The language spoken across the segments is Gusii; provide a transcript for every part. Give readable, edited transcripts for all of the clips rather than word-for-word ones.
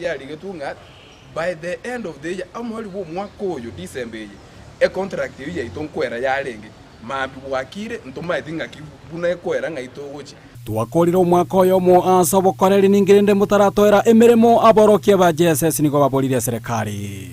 Yarigetwe ng'a by the end of the year, omoerio bw'omwaka oyo, December eye, econtract eyio yaito nkoera yarenge. Mambia bwakire, ntomaeti ng'aki buna ekoera ng'ai togochia. Twakorire omwaka oyomo ase obokoreri ninki rende motaratoera emeremo? Aborokia ba JSS nigo baborire eserekari.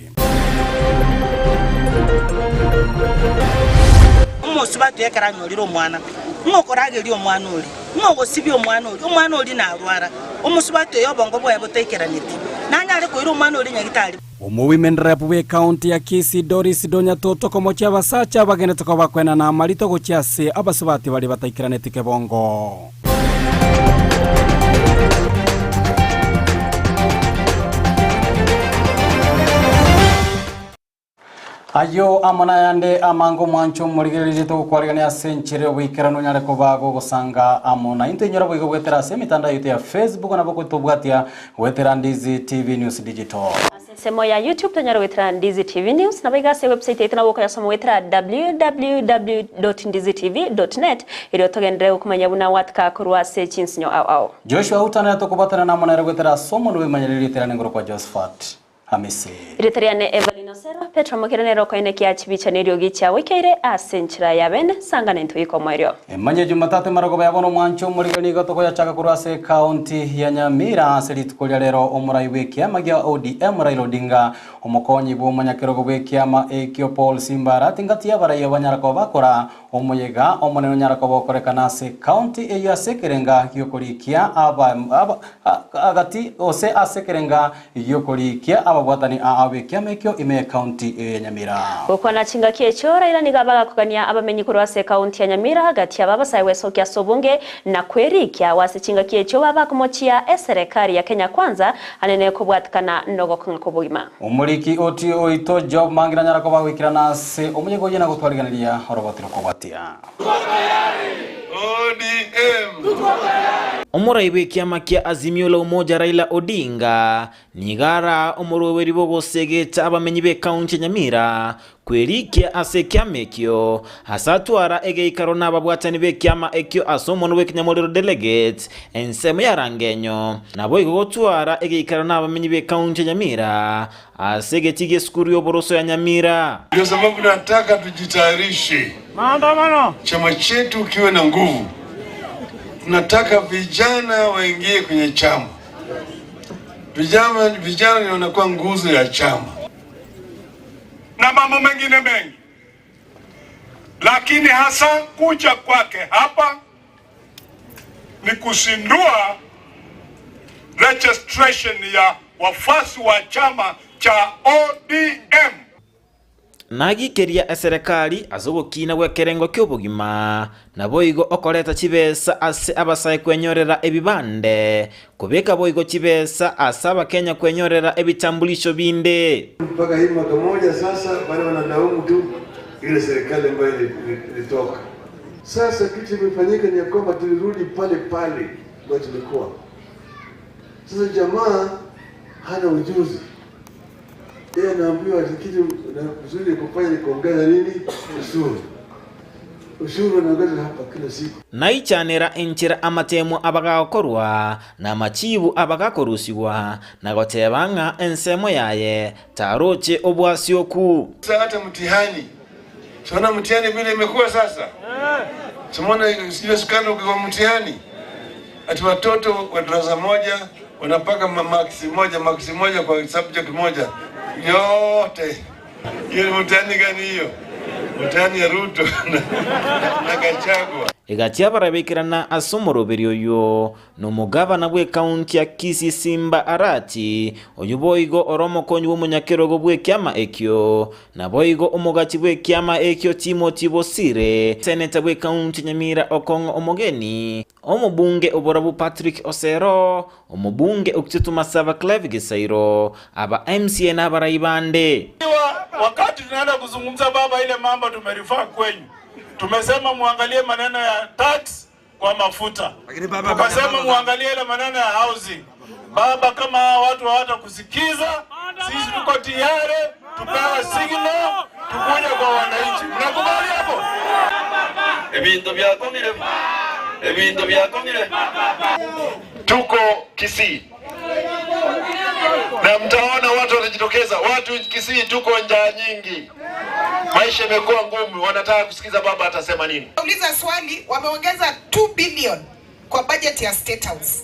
Omosubati ekero anyorire omwana, ng'a okorageria omwana oria, ng'a ogosibia omwana oria, omwana oria narwara, omosubati oyo obongo bwaye botaikeraneti, nanyare koira omwana oria nyagitari. Omowomen Rep bw'ecounty ya Kisii Doris Donyatoto komochia abasacha abagenete koba kwenana amarito gochia ase abasubati baria bataikeraneti kebongo. Ayio amo nayande amange omwancho omorigererie togokwarigania ase enchera y'oboikeranu onyare koba gogosanga amo naintwe. Inyora boigo goetera ase emetandao yaito ya Facebook nabo gotobwatia goetera Ndizi TV News Digital. Ase ensemo ya YouTube tonyare goetera Ndizi TV News nabo iga ase ewebsite yaito nabo okoyasoma goetera www.ndizitv.net erio togenderere gokomanya buna gwatika korwa ase chinsinyo ao ao. Joshua Uta nere tokobwatana namo nere goetera ase omonwe bw'emanyererio rietera nengoro kwa Josephat Hamisi. Erieta riane Evelyn Osero, Petro Mokere nere okoenekia chibicha neriogi chiagoikeire ase enchera ya bene, sanga nentwe iko omoerio. Emanye Jumatatu emarogoba ya bono omwancho omorigani nigo tokoyachaka korwa ase ekaunti ya Nyamira ase rituko ria rero omorai bw'ekiama gia ODM Raila Odinga, omokonyi bw'omonyakerogo bw'ekiama ekio Paul Simba Arati ngati y'abarai abanyara koba bakora omoyega omonene onyara koba okorekana ase ekaunti eyio ase ekerenga giokorikia aba aba agati gose ase ekerenga Gi'okorikia ababwatani aa b'ekiama ekio ime y'Ekaunti eyo ya Nyamira. Gokwana chingaki echio, Raila nigo abagakogania abamenyi korwa ase ekaunti ya Nyamira gati aba abasae gwesokia ase obonge na kwerikia agwo ase chingaki echio babakomochia eserekari ya Kenya Kwanza anene kobwatikana nogokong'a kw'obogima. Omoriki oti oito Job Mangi nanyara koba goikerana ase omoyega oyio na gotwariganeria oroboti rokobwatia. Omorai bw'ekiama kia Azimio la Umoja Raila Odinga nigo araa omorweweri bw'ogosegeta abamenyi b'ekaunti ya Nyamira kwerikia ase ekiama ekio ase atwara egeikaro na ababwatani b'ekiama ekio ase omonwa bw'ekenyamorero delegates ensemo ya Rangenyo naboigo gotwara egeikaro na abamenyi b'ekaunti ya Nyamira Ase egetii gi'esukuru y'oboroso ya Nyamira. Ndio sababu nataka tujitayarishe, chama chetu kiwe na nguvu. Tunataka vijana waingie kwenye chama. Vijana, vijana ndio wanakuwa nguzo ya chama na mambo mengine mengi, lakini hasa kuja kwake hapa ni kuzindua registration ya wafuasi wa chama cha ODM. Nagikeria eserekari ase ogokiina gw'ekerengo ki'obogima, naboigo okoreta chibesa ase abasae kwenyorera ebibande, kobeka boigo chibesa ase abakenya kwenyorera ebitambulisho binde. Mpaka hii mwaka moja sasa bado wanalaumu tu ile serikali ambayo ilitoka. Sasa kitu imefanyika ni ya kwamba tulirudi pale pale ambayo tulikuwa. Sasa jamaa hana ujuzi, yeye anaambiwa ati kitu mzuri kufanya ni kuongeza nini ushuru, ushuru anaongeza hapa kila siku. Naichanera enchera amatemo abagakorwa, na amachiibu abagakorusigwa, na goteba ng'a ensemo yaye taroche obwasioku. Sasa hata mtihani Siona mtihani vile imekuwa sasa. Simona ile skandal kwa mtihani. Ati watoto wa darasa moja wanapaka maksi moja maksi moja kwa subject moja yote. Hiyo ni mtihani gani hiyo? Mtihani ya Ruto na, na Gachagua. Egachia barabekerana ase omoroberio oyio Nomogavana bw'ekaunti ya Kisii Simba Arati, oyio boigo ore omokonyi bw'omonyakerogo bw'ekiama ekio, naboigo omogachi bw'ekiama ekio Timothy Bosire, Seneta bw'ekaunti ya Nyamira Okong'o Omogeni, omobunge oborabu Patrick Osero, omobunge o Kitutu Masaba Clive Gisairo, aba MCA na abarai bande. Wakati tunaenda kuzungumza baba, ile mambo tumerifaa kwenyu, tumesema muangalie maneno ya tax kwa mafuta, tukasema muangalie ile maneno ya housing. Baba, kama hawa watu hawatakusikiza, sisi tuko tayari tupewe signal tukuje kwa wananchi. Mnakubali hapo? Ebinto biakong'ire, ebinto biakong'ire. Tuko Kisii. Na mtaona watu watajitokeza. Watu Kisii tuko njaa nyingi, maisha imekuwa ngumu, wanataka kusikiza baba atasema nini. Uliza swali, wameongeza 2 billion kwa budget ya State House.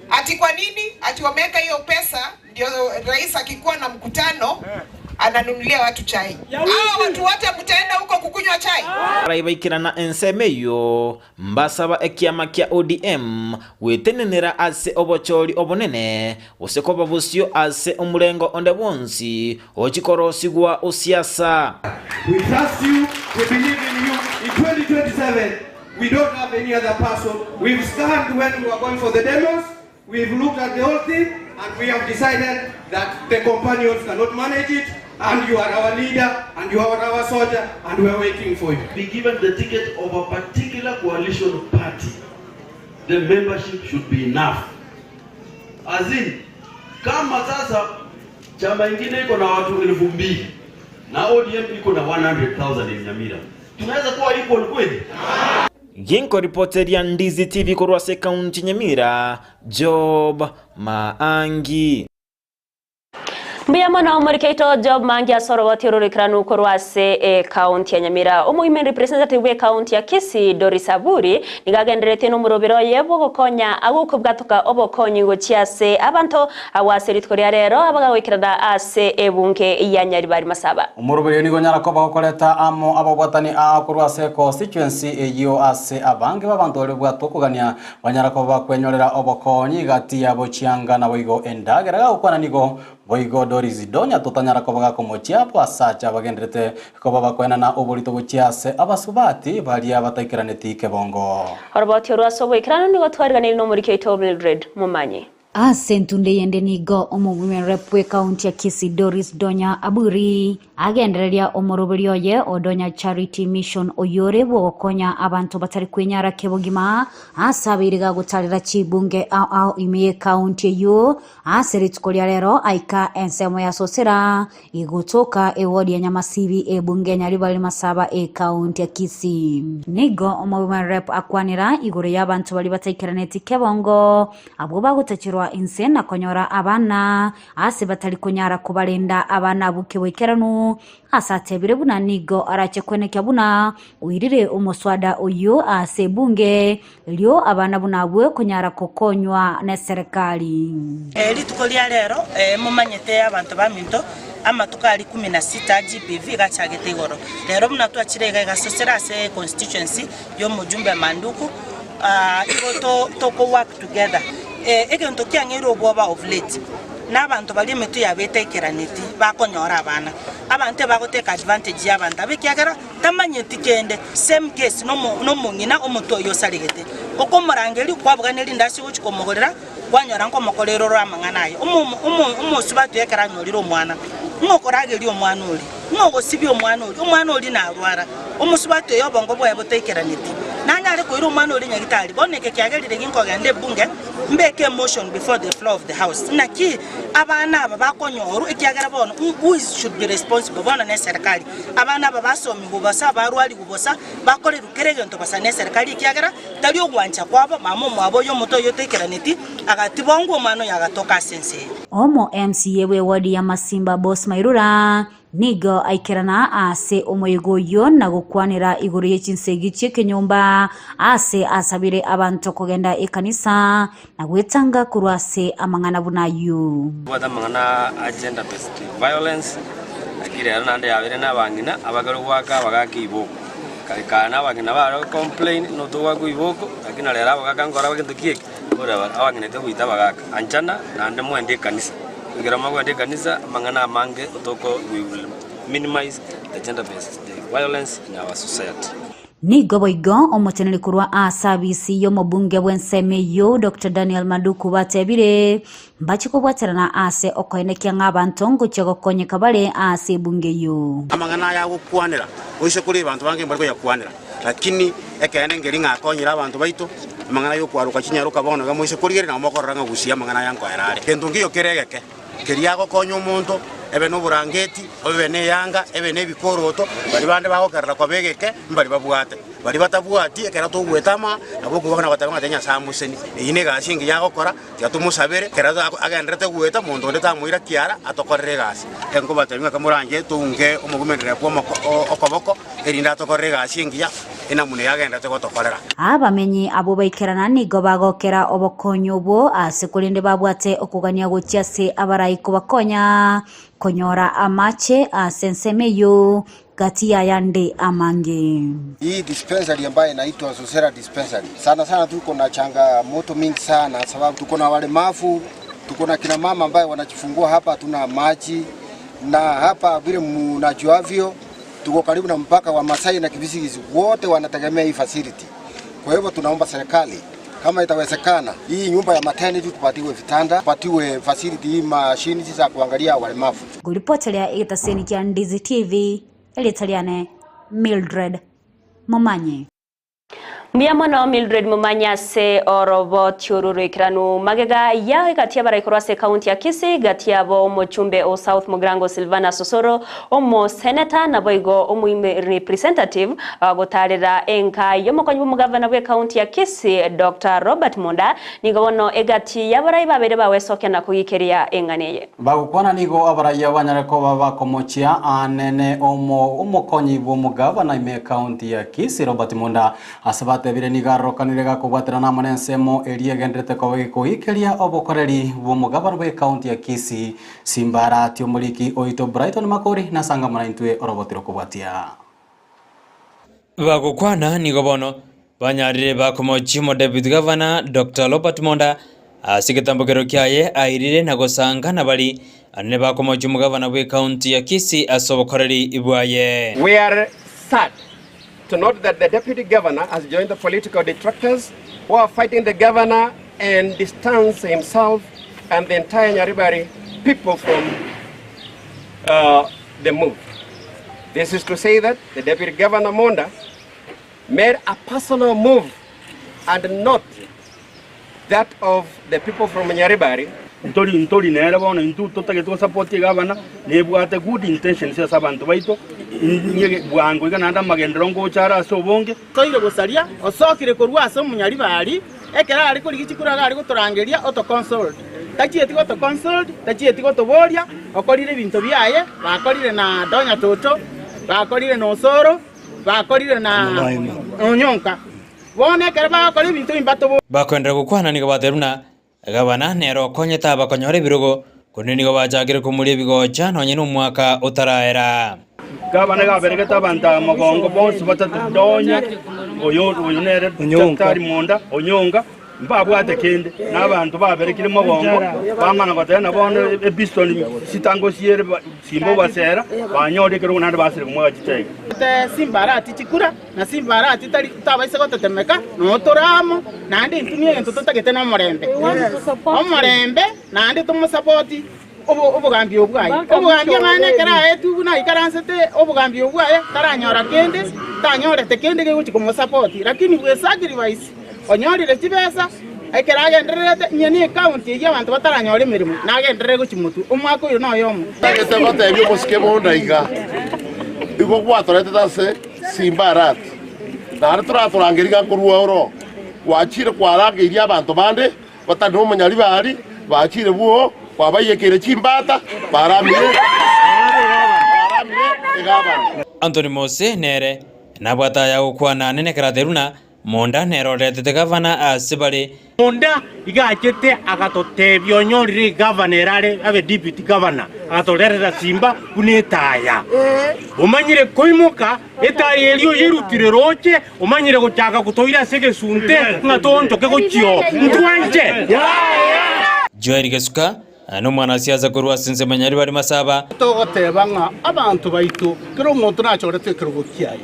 Ati kwa nini? Ati wameweka hiyo pesa ndio rais akikuwa na mkutano ananunulia watu chai. Hawa watu wote mtaenda huko kukunywa chai? Abarai baikera ensemo eyio mbasaba ekiama kia ODM gwetenenera ase obochori obonene gose koba bosio ase omorengo onde bwonsi ochikorosigwa osiasa. We trust you, we believe in you. In 2027, we don't have any other person. We've scanned when we were going for the demos, we've looked at the whole thing, and we have decided that the companions cannot manage it, and you are our leader, and you are our soldier, and we are waiting for you. Be given the ticket of a particular coalition party. The membership should be enough. As in, kama sasa chama ingine iko na watu 2,000 na ODM iko na 100,000 in Nyamira, tunaweza kuwa equal kweli? Ginkoripoteria Ndizi TV korwa ase ekaunti Nyamira, Job Maangi. Mbuya mono omorikeito Job Mangi ase oroboti ororoikeranu korwa ase ekaunti ya Nyamira. Omowomen representative bwa ekaunti ya Kisii Doris Aburi nigo agenderetie na omorobero oye bwogokonya agokobwatoka obokonyi gochia ase abanto agwo ase rituko ria rero abagagoikerana ase ebunge ya Nyaribari Masaba. Omorobero nigo onyara koba gokoreta amo ababwatani aa korwa ase constituency eyio ase abange b'abanto baria babwate okogania banyara koba bakwenyorera obokonyi gati yabo chianga naboigo endagera gagokwana nigo Boigo Doris Donya totanyara koba gakomochia abasacha bagenderete koba bakoenana oborito gochia ase abasubati baria bataikeraneti kebongo. Oroboti orwo ase oboikeranu nigo twariganirie nomoriki oito Mildred Momanyi. Ase entunde eyende nigo omowomen rep bw'ekaunti ya Kisii Doris Donya Aburi agendereria omoroberio oye o Donya Charity Mission oyore bw'ogokonya abanto batari kwenyara kebogima ase abeire gagotarera chibunge ao ao ime y'ekaunti eyio Ase rituko ria rero aika ensemo ya Sosera, igotoka ewodi ya Nyamasibi ebunge ya Nyaribari Masaba ekaunti ya Kisii. Nigo omowomen rep akwanera igoro y'abanto baria bataikeraneti kebongo, abwo bagotacherwa inse na konyora abana ase batari konyara kobarenda abana abwo keboikeranu, ase atebire buna nigo arache kwenekia buna oirire omoswada oyio ase ebunge Erio abana buna abwo konyara gokonywa neserekari. Rituko ria rero momanyete abanto baminto, amatuko aria ikomi na sita GBV gachagete igoro. Rero buna twachire iga igasosera ase econstituency y'omojumbe Manduku, igo toko work together. Egento kiang'eire obwoba of late, na abanto baria emetwe yabo etaikeraneti bakonyora abana. Abanto ebagotake advantage y'abanto aba ekiagera Tamanyeti kende, same case nomong'ina omotwe oyio osaregete. Okomorangeria kwabugania rindasi ogochia komogorera, kwanyora nkomokorera ore amang'ana aye. Omosubati oyo ekero anyorire omwana, ng'a okorageria omwana oria, ng'a ogosibia omwana oria, omwana oria narwara. Omosubati oyo obongo bwaye botaikeraneti, nanyare koira omwana oria nyagitari. Bono eke kiagerire ginkogenda ebunge, mbeke emotion before the floor of the house. Naki abana aba bakonyorwa ekiagera bono who is should be responsible bono neserikari. Abana aba basomigwe bosa, barwarigwe bosa, bakorerwe kera egento bosa neserikari, ekiagera tari ogwancha kwabo, mama omwabo oyo omoto oyio otaikeraneti, agatibongwa omwana oyo agatoka ase ense eye. Omo MCA bw'ewodi ya Masimba Boss Mairura nigo aikerana ase omoyega oyio na gokwanera igoro ye chinsegi chi'ekenyomba ase asabire abanto kogenda ekanisa na gwetanga korwa ase amang'ana buna ayio. Tobwate amang'ana a gender based violence, lakini rero naende yabeire na abang'ina abakare goaka abagaka iboko. Kare kare na abang'ina bare go complain no togoakwa iboko, lakini na rero abagaka nkora bare gento ki eke? Nkore bare abang'ina togoita abagaka. Anchana naende mwende ekanisa, ekero mogoenda ekanisa amang'ana amange toko we will minimize the gender based violence in our society. Nigo boigo omoteneneri korwa ase abisi y'omobunge bw'ensemo eyio Doctor Daniel Maduku batebire mbache kobwaterana ase okoenekia ng'a abanto ngochia gokonyeka bare ase ebunge eyio. Amang'ana aya agokwanera, oise kore abanto bange mbare koyakwanera, lakini ekeene nkeri ng'a akonyire abanto baito, amang'ana y'okwaroka chinyaroka bono iga moise korigereria nabo mokorora ng'a gusii amang'ana aya nkoera are. Gento nkeiyo kere egeke, keria agokonya omonto, ebe noborangeti, ebe neyanga, ebe nebikoroto, baria bande bagokerera koba egeke, mbari babwate. Baria batabwati, ekero togweta ama, nabo okobua na goteba ng'a tari Nyasae amoseni. Eyio negasi engiya agokora, tiga tomosabere, ekero agendererete goeta, monto onde tamoira kiara, atokorere egasi. Nkobatebia ng'a kamoranche tounge omogumerera bw'omoko okoboko, erinde atokorere egasi engiya, enamuna eye agendererete gotokorera. Abamenyi abwo baikerana nigo bagokera obokonyi obwo ase korende babwate okogania gochia ase abarai kobakonya konyora amache ase ensemo eyio gati y'ayande amange. Hii dispensary ambayo inaitwa Sosera dispensary sana sana tuko na changamoto mingi sana sababu tuko na walemavu, tuko na kina mama ambaye wanajifungua hapa, hatuna maji na hapa vile mnajuavyo tuko karibu na mpaka wa Masai na Kibisigizi, wote wanategemea hii facility. Kwa hivyo tunaomba serikali kama itawezekana, hii nyumba ya maternity tupatiwe vitanda, tupatiwe facility hii mashini za kuangalia walemavu. Ngoripoteria egetaseni kia Ndizi TV, erieta riane Mildred Momanyi. Mbuya mono Mildred Momanyi ase oroboti oru roikeranu magega ya egati y'abarai korwa ase ekaunti ya Kisii gati yabo omochumbe o South Mugirango Silvanus Osoro, omoseneta naboigo omoime representative gotarera enka y'omokonyi bw'omogavana bw'ekaunti ya Kisii Doctor Robert Monda nigo bono egati y'abarai babere bawesokia na kogikeria eng'ana eye. Bagokwana nigo abaraiya banyare koba bakomochia aanene omo omokonyi bw'omogavana ime ekaunti ya Kisii Robert Monda ase batebire nigo arokanire gakobwaterana amo nensemo eria egenderete koba gekoikeria obokoreri bw'omogavana bw'ekaunti ya Kisii Simba Arati omoriki oito Brighton Makori nasangamana intwe oroboti rokobwatia. Bagokwana nigo bono banyarire bakomochia omodeputy governor Doctor Robert Monda ase egetambokero kiaye airire na gosanga nabari anene bakomochia omogavana bw'ecounty ya Kisii ase obokoreri bwaye. We are sad to note that the deputy governor has joined the political detractors who are fighting the governor and distance himself and the entire Nyaribari people from the move. This is to say that the deputy governor Monda made a personal move and not that of the people from Nyaribari. Ntori ntori nere bono intwe totagete gosupport egavana nebwate good intentions ase abanto baito inye bwango iga naende amagenderero ngocha are ase obonge. Toire gosaria, osokire korwa ase omonyaribari, ekero are korigia chikura iga are gotorangeria oto consult. Tachieti goto consult, tachieti gotoboria, okorire ebinto biaye, bakorire na Donya Toto, bakorire na Osoro, bakorire na Onyonka. Bono ekero bagokora ebinto ebi mbatoborie. Bakoenderera gokwana nigo batebirie buna gavana nere okonyete abakonyora ebirogo, korende nigo bachakire komoria ebigocha nonye nomwaka otaraera. Gavana iga aberegete abanto aba mogongo bonsi batato, Donya, oyo oyo nere Daktari Monda, Onyonga, Mbabwate kende, na abanto baberekire mogongo, bamanya goteba na bono epistoni chitangosiere simba obasera, banyorire ekerogo naende basire komoa chitege. Simbarati chikura, na simbarati tari tabaisa gotetemeka, nonya tore amo, naende intwe negento totagete nomorembe. Omorembe, naende tomosapoti obogambi obwo bwaye. Obogambi amang'ana ekero aetwe buna aikaransete obogambi obwo bwaye, taranyora kende, tanyorete kende kegochia komosapoti. Lakini bwe sacrifice, onyorire chibesa, ekero agendererete, onye ne ecounty eyio abanto bataranyora emeremo, nagenderere gochia motwe. Omwaka oyo noyomo. Ntagete gotebia omosike bonde iga, Igo gwatoretete ase Simba Arati, naende toratorangerie iga nkorua oro. Gwachire kwarangeirie abanto bande Batari nomonyaribari bachire bwoo, kwabaiyekeire chimbata, baramire egabana. Anthony Mose nere nabwate aya gokwana anene ekero atebirie buna Monda nere oretete gavana ase bare. Monda iga achete agatotebia onyorire egavana ere are abe deputy governor, agatorerera simba buna etaya. Omanyire koimoka Etaya eria oyerutire rooche, omanyire gochaka gotoira ase egesunte, ng'a toonchoke gochia oo. Ntwanche? Joel Gesuka, nomwanasiasa korwa ase ensemo ya Nyaribari Masaba. Togoteba ng'a abanto baito, kera omonto nachoretwe ekerogo kiaye.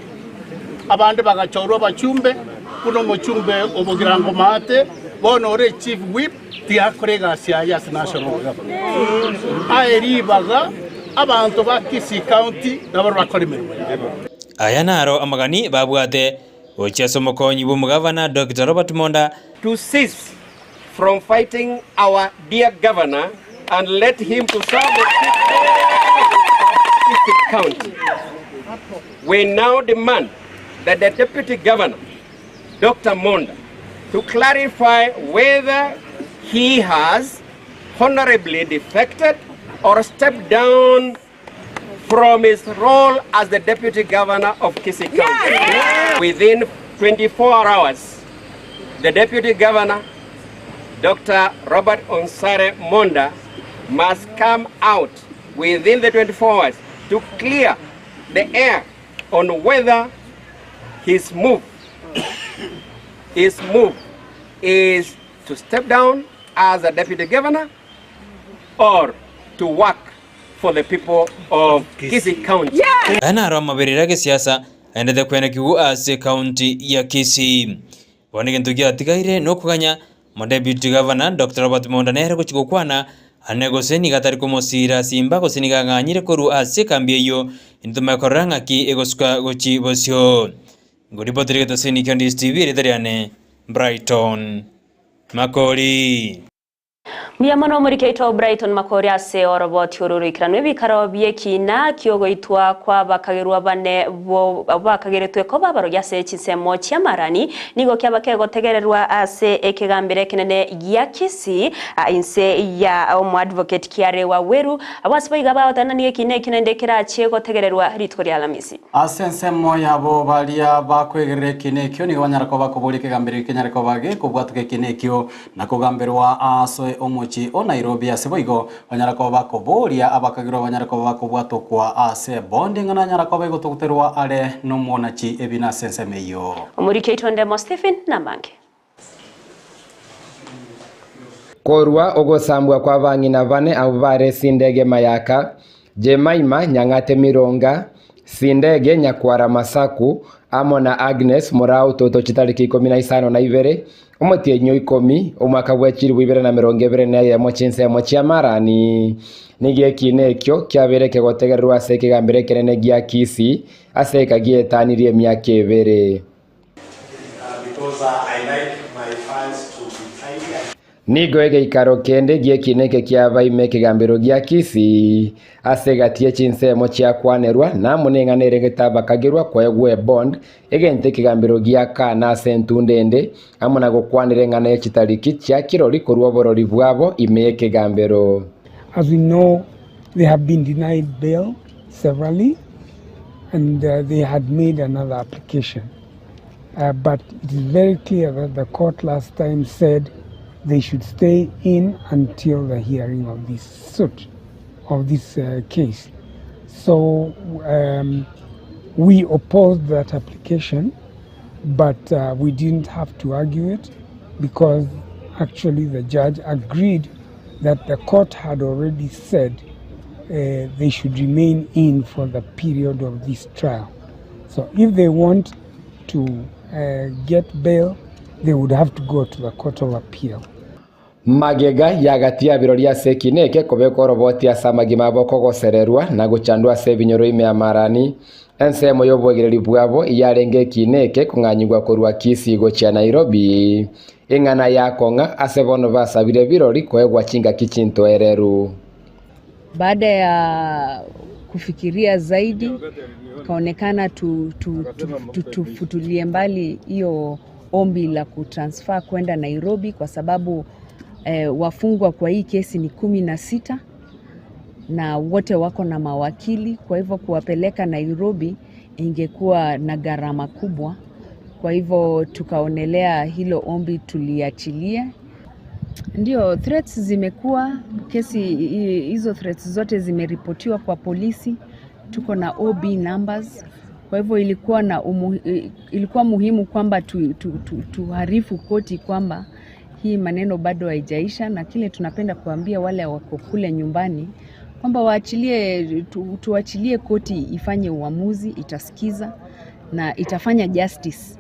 Abande bagachorwa abachumbe, buna omochumbe o Bogirango Maate, bono ore chief whip, tiyakora egasi yaye ase national government. Aye ribaga abanto ba Kisii County nabaro bakore emeremo yabo. Aya naro amagani babwate gochia ase omokonyi bw'omogavana Dokita Robert Monda. To cease from fighting our dear governor and let him to serve the people of Kisii County. We now demand that the Deputy Governor, Dr. Monda, to clarify whether he has honorably defected or stepped down from his role as the Deputy Governor of Kisii County. Yes! Within 24 hours, the Deputy Governor, Dr. Robert Onsare Monda, must come out within the 24 hours to clear the air on whether his move, his move is to step down as a deputy governor or to work for the people of Kisii County. Aya naro amaberero agesiasa aendete kwenekigwa ase ekaunti ya Kisii. Bono egento giatigaire nokoganya Omodeputy Governor Doctor Robert Monda nere gochia gokwana ane gose nigo atari komosiira Simba gose nigo ang'anyire korwa ase ekambi eyio intwe tomanye korora ng'aki egosuka gochia bosio. Ngoripotera egetosini kia Ndisi TV erieta riane Brighton Makori. Mbuya mono omoriki oito Brighton Makori ase oroboti oru roikeranu ebikaro bi'ekiina ki'ogoitwa kw'abakagerwa bane bakageretwe koba abarogi ase chinsemo chi'amarani nigo kiaba kegotegererwa ase ekegambero ekenene gia Kisii inse ya omoadvocate Kiare Waweru. Abwo ase boigo abagotenena ekiina ekio naende kerachie gotegererwa rituko ria Alamisi. Ase ensemo yabo baria bakwegerera ekiina ekio nigo banyara koba bakoboria ekegambero ekio kenyare koba gekobwatoka ekiina ekio na kogamberwa ase omochie o Nairobi ase boigo banyara koba bakoboria abakagerwa banyare koba bakobwatokwa ase bondi ng'a nanyara koba egotogoterwa are nomonachi ebina ase ensemo eyio. Omoriki oito Ndemo Stephen namange. Korwa ogosambwa kw'abang'ina bane abwo bare Sindege Mayaka, Jemima Nyang'ate Mironga, Sindege Nyakwara Masaku, amo na Agnes Murau Toto chitariki ikomi na isano na ibere, omotienyi o ikomi, omwaka bwe chilifu ibere na emerongo ebere na eyemo chinsemo chia Marani. Nigo ekiina ekio kiabeire kegotegererwa ase ekegambero ekenene gia Kisii ase eka gietanirie emiaka ebere. Nigo egeikaro kende gi'ekiina eke kiabaima ekegambero gia Kisii, ase egati ye chinsemo chiakwanerwa, na amo neng'ana ere getabakagerwa koegwa ebond, egento ekegambero gia Kana ase entunda ende, amo na gokwanera eng'ana ye chitariki chia kirori korwa oborori bwabo ime y'ekegambero. As we know, they have been denied bail severally and they had made another application. But it is very clear that the court last time said they should stay in until the hearing of this suit, of this case. So we opposed that application, but we didn't have to argue it because actually the judge agreed that the court had already said they should remain in for the period of this trial. So if they want to get bail, they would have to go to the Court of Appeal. Magega y'agati ya birori ase ekina eke kobekwa oroboti ase amagima abo kogosererwa na gochandwa ase ebinyoro ime y'amarani. Ensemo y'oboegereri bwabo iyarenge ekina eke kong'anyigwa korwa Kisii gochia Nairobi. Eng'ana yakong'a ase bono basabire birori koegwa chingaki chintoereru. Baada ya kufikiria zaidi ikaonekana tufutulie mbali hiyo ombi la kutransfer kwenda Nairobi kwa sababu wafungwa kwa hii kesi ni 16 na wote wako na mawakili, kwa hivyo kuwapeleka Nairobi ingekuwa na gharama kubwa. Kwa hivyo tukaonelea hilo ombi tuliachilie. Ndio threats zimekuwa kesi hizo, threats zote zimeripotiwa kwa polisi, tuko na OB numbers. Kwa hivyo ilikuwa muhimu kwamba tuharifu koti kwamba hii maneno bado haijaisha, na kile tunapenda kuambia wale wako kule nyumbani kwamba tuachilie koti ifanye uamuzi, itasikiza na itafanya justice.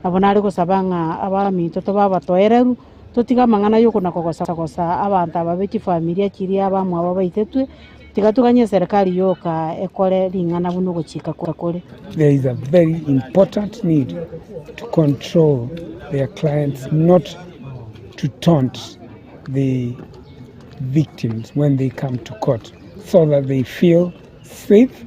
Nabo nare gosaba ng'a abaminto tobabatoereru totiga amang'ana yokona kogosagosa abanto aba be chifamilia chiria abamwabo baitetwe tiga tuganye serikali yoka ekore ring'ana buna ogochika kore. There is a very important need to control their clients, not to taunt the victims when they come to court, so that they feel safe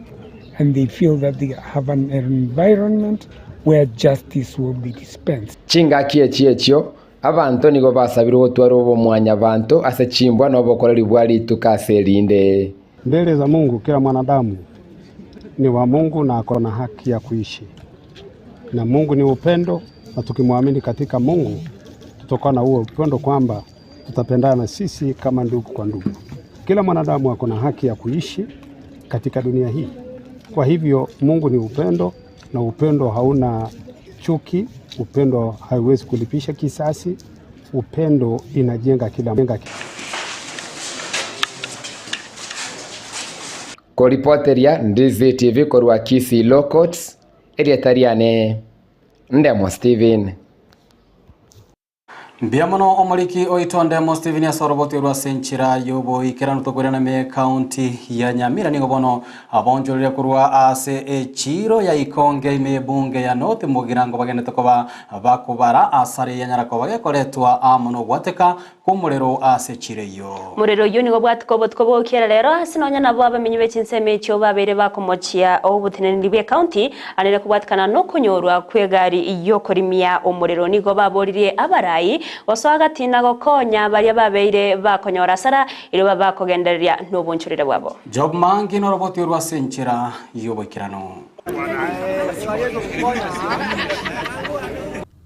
and they feel that they have an environment where justice will be dispensed. Chingaki echi echio, abanto nigo basabirwe gotwara obomwanyabanto ase chimbwa na obokoreri bwa rituko ase erinde. Mbele za Mungu kila mwanadamu ni wa Mungu na ako na haki ya kuishi, na Mungu ni upendo, na tukimwamini katika Mungu tutakuwa na huo upendo kwamba tutapendana sisi kama ndugu kwa ndugu. Kila mwanadamu ako na haki ya kuishi katika dunia hii. Kwa hivyo Mungu ni upendo, na upendo hauna chuki, upendo haiwezi kulipisha kisasi, upendo inajenga kila Koripoteria Ndizi TV korwa Kisii Law Courts, erieta riane Ndemo Steven. Mbuya mono omoriki oito Ndemo Steven ase oroboti rwa ase enchera y'oboikeranu tokoirana ime ekaunti ya Nyamira nigo bono abonchoreria korwa ase echiro ya Ikonge ime ebunge ya North Mugirango bagenete koba bakobara asare yanyara koba gekoretwa amo nogwateka kw'omorero ase echiro eyio. Morero oyio nigo obwateka obotuko bw'ogokiera rero ase nonya nabo abamenyi be chinsemo echio babeire bakomochia oboteneneri bw'ecounty anere kobwatekana nokonyorwa kw'egari y'okorimia omorero. Nigo baboririe abarai gosoa gati na gokonya baria babeire bakonyora asara erio babe bakogendereria nobonchorere bwabo. Job Mangi noroboti orwo ase enchera y'oboikeranu.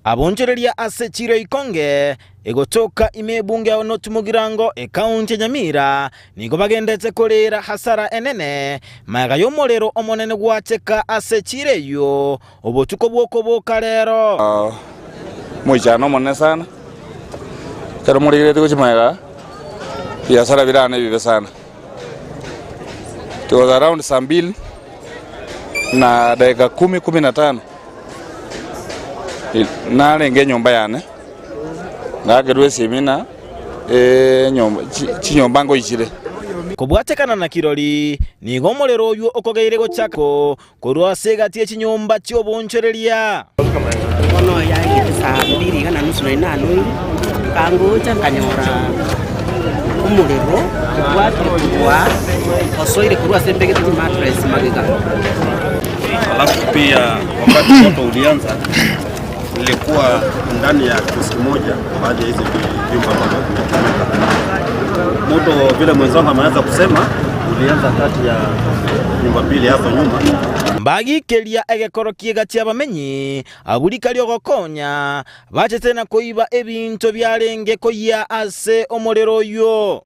Abonchoreria ase chiira ikonge egotoka ime ebunge ya North Mugirango, ekaunti ya Nyamira, nigo bagendete koreera hasara enene magega y'omorero omonene gwacheka ase chiira eyio obotuko bw'okoboka rero. Omoichano omonene sana, ekero morigereretie gochia magega, ebiasara birane ebibe sana. It was around saa mbili na dakika kumi, kumi na tano, narenge enyomba yane, ngakerwa esimi ng'a enyomba chinyomba ngoichire. Kobwatekana na kirori, nigo omorero oyio okogeire gochaka korwa ase egati ye chinyomba chi'oboonchoreria. Bono yaigete saa mbili iga na nusu nari nanoire, nkangocha nkanyora omorero obwatire korwa osoire korwa ase mbegete chimattress magega. Alafu pia wakati moto ulianza nilikuwa ndani ya kioski moja, baadhi ya hizi vyumba ambavyo vimechomeka. Moto vile mwenzangu ameweza kusema ulianza kati ya nyumba mbili hapo nyuma. Mbagikeria egekoro ki'egati y'abamenyi, abwo rikari ogokonya, bachete na koiba ebinto biarenge koyia ase omorero oyio.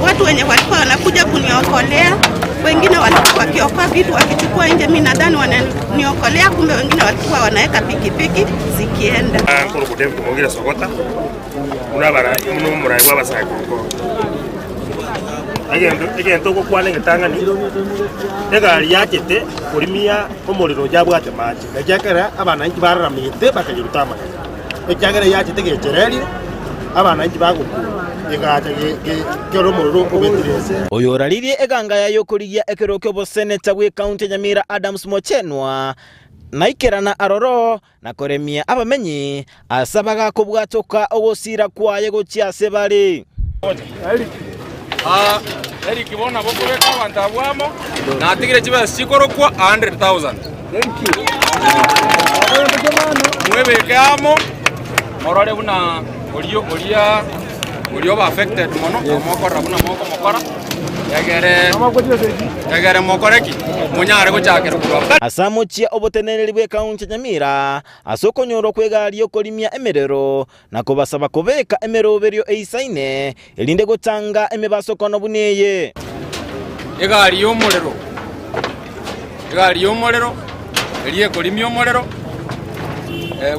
Watu wenye walikuwa wanakuja kuniokolea, wengine walikuwa wakiokoa vitu wakichukua nje, mi nadhani wananiokolea, kumbe wengine walikuwa wanaweka pikipiki zikienda. Nkorokwa David Mogire Sogota, buna abara buna omorai bwa abasae korwa Egento egento ogokwana egetang'ani, egari yachete korimia omorero yabwate mache, ekiagera abananchi bararamete bakayeruta amagena, ekiagera yachete gechererire, abananchi bagokwa, egacha ge ge kero omorero obetire inse. Oyoraririe eganga y'okorigia ekero ki'oboseneta bw'ekaunti ya Nyamira Adams Mochenwa naikerana aroro na koremia abamenyi ase abagakobwatoka ogosiira kwaye gochia ase bare. Eric bono nabo okobeka abanto abwo amo, natigire chibesa chikorokwa 100,000. Mwebeke amo, morore buna oria oria oria oba affected mono, nabo mokorora buna mokomokora, egere egere mokore ki? Monyare gochakera korwa abwo. Ase amochie oboteneneri bw'ekaunti ya Nyamira ase okonyorwa kw'egari y'okorimia emerero na kobasaba kobeka emeroberio eisaine erinde gotanga emebasokono buna eye. Egari y'omorero, egari y'omorero, eria ekorimia omorero,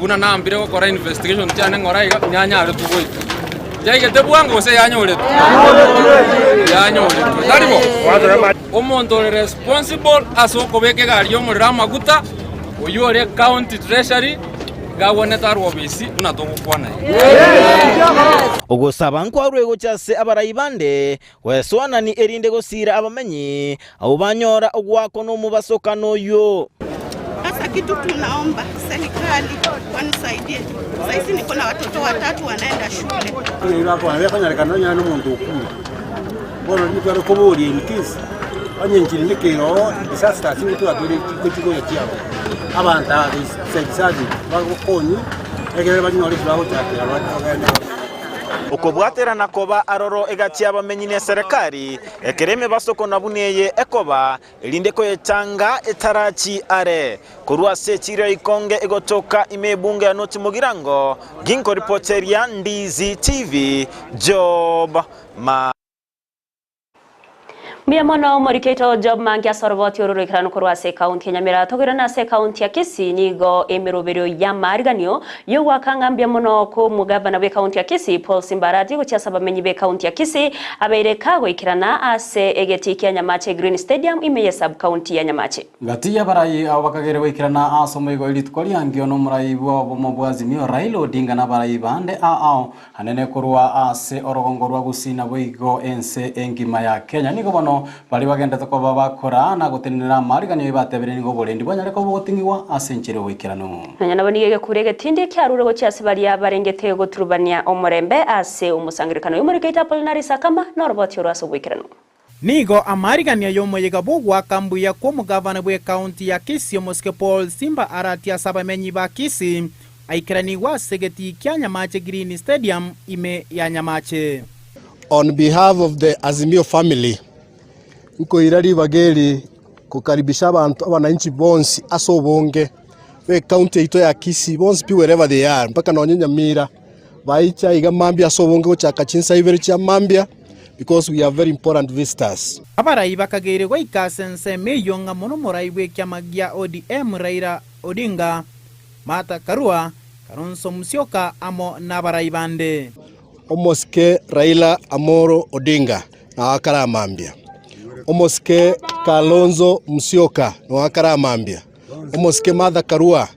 buna nambire gokora investigation chiane ng'ora iga, yanyaretwe goika. Yaigete bwango gose yanyoretwe? Yanyoretwe, tari bo? Omonto ore responsible ase okobeka egari y'omorero amaguta, oyio ore county treasury, iga agwenerete arwe obisi buna togokwana iga. Ogosaba nkwarwe gocha ase abarai bande gwesoanani erinde gosiira abamenyi abwo banyora ogoakwa nomobasokano oyio. Sasa kitu tunaomba serikali wanisaidie. Saizi niko na watoto watatu wanaenda shule. Nigo akonya nabo ekonyarekana onye nomonto okure. Bono nigo tware koboria in case Onye enchiri nekero oo disasters nigo twatwire gochi gocha chiabo. Abanto aba they self-serving bagokonywa ekero banyore eki bagochakera bagende. Okobwaterana koba aroro egati y'abamenyi n'eserekari, ekero emebasoko na buna eye ekoba, erinde koyetanga etarachi are. Korwa ase echiiro ya Ikonge egotoka ime ebunge ya North Mugirango, ginkoripoteria Ndizi TV, Job Ma. Mbuya mono omoriki oito Job Mangi ase oroboti oro roikeranu korwa ase ekaunti ya Nyamira. Tokoirana ase ekaunti ya Kisii nigo emeroberio y'amaariganio y'ogoaka ng'a mbuya mono kw'omogavana bw'ekaunti ya Kisii Paul Simbarati gochia ase abamenyi b'ekaunti ya Kisii abeire kagoikerana ase egetii kia Nyamache Green Stadium ime ye sub-county ya Nyamache. Gati y'abarai abo bakagera goikerana ase omoigo oye rituko riangio nomorai bw'obomo bwa Azimio Raila Odinga na abarai bande ao Anene korwa ase orogongo rwa Gusii naboigo ense engima ya Kenya. Nigo bono baria bagenderete koba bakora na gotenenera amariganio aye batebire nigo oborendi bwanyare koba bogoting'igwa ase enchera y'oboikeranu. Nonya nabo nigo egekuro egetindi kiarure gochia ase baria barengete goturubania omorembe ase omosangererekano y'omorikeito Apolinari Sakama noroboti oro ase oboikeranu. Nigo amariganio y'omoyega bw'ogoaka mbuya kw'omogavana bw'ekaunti ya Kisii omosike Paul Simba Arati ase abamenyi ba Kisii aikeranigwe ase egetii kia Nyamache Green Stadium ime ya Nyamache. On behalf of the Azimio family, nkoira ribaga eri kokaribisha abanto abananchi bonsi ase obonge b'ecounty yaito ya Kisii bonsi pi wherever they are mpaka nonye Nyamira baiche aiga mambia ase obonge gochaka chinsa ibere chia mambia because we have very important visitors. Abarai bakageire goika ase ensemo eyio ng'a mono morai bw'ekiama gia ODM Raila Odinga, Martha Karua, Kalonzo Musyoka amo nabarai bande. Omosike Raila Amolo Odinga nao akare amambia, Omosike Kalonzo Musyoka nao akare amambia, Omosike Martha Karua,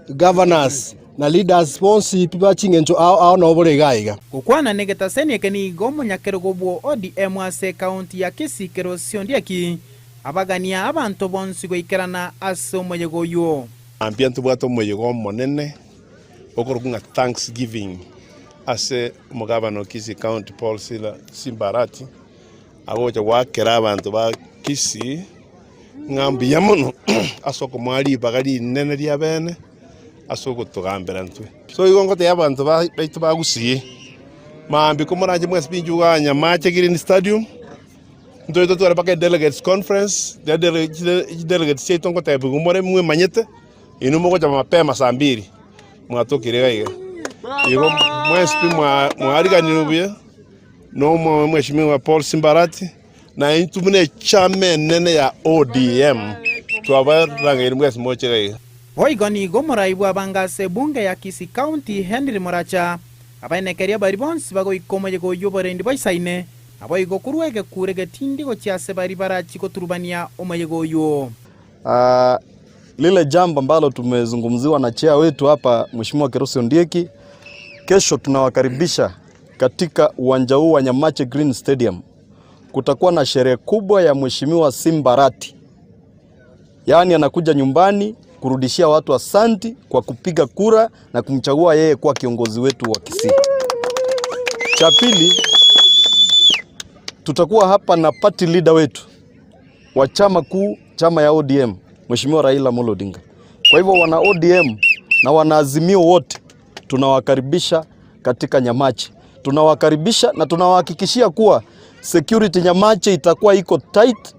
Governors na leaders bonsi pi ba ching'encho ao ao nabo bore iga iga. Gokwana negetaseni eke nigo omonyakerogo bwo ODM ase ekaunti ya Kisii Kerosi Ondieki abagania abanto bonsi goikerana ase omoyega oywo. Mambia ntobwate omoyega omonene okorokwa ng'a Thanksgiving ase omogabana o Kisii County Paul Sila Simba Arati agocha goakera abanto ba Kisii ng'a mbuya mono ase okomoa ribaga rinene ria bene ase ogotogambera intwe. So igo ngotebia abanto baito ba Gusii, mambia komoranche mwensi pi inchuo igaa Nyamache Green Stadium, ntore totware mpaka edelegates conference, chidelegates chiaito ngotebiwa more mwemanyete, inwe mogocha mapema saa mbiri mwatokire iga iga. Igo mwensi pi mwariganirwe buya na omweshimiwa Paul Simbarati. Na intwe buna echama enene ya ODM twabarangeire mwensi moche iga iga. Boigo nigo omorai bw'abange ase ebunge ya Kisii County Henry Muracha abaenekeria baria bonsi bagoika omoyega oyio oborendi boisaine, naboigo korwa egekuro egetindi gochia ase baria barachie goturubania omoyega oyio. Lile jambo ambalo tumezungumziwa na chair wetu hapa Mheshimiwa Kerosi Ondieki, kesho tunawakaribisha katika uwanja huu wa Nyamache Green Stadium. Kutakuwa na sherehe kubwa ya Mheshimiwa Simbarati, yaani anakuja nyumbani kurudishia watu asanti kwa kupiga kura na kumchagua yeye kuwa kiongozi wetu wa Kisii. Cha pili, tutakuwa hapa na party leader wetu wa chama kuu, chama ya ODM, Mheshimiwa Raila Amolo Odinga. Kwa hivyo wana ODM na wana Azimio wote tunawakaribisha katika Nyamache. Tunawakaribisha na tunawahakikishia kuwa security Nyamache itakuwa iko tight.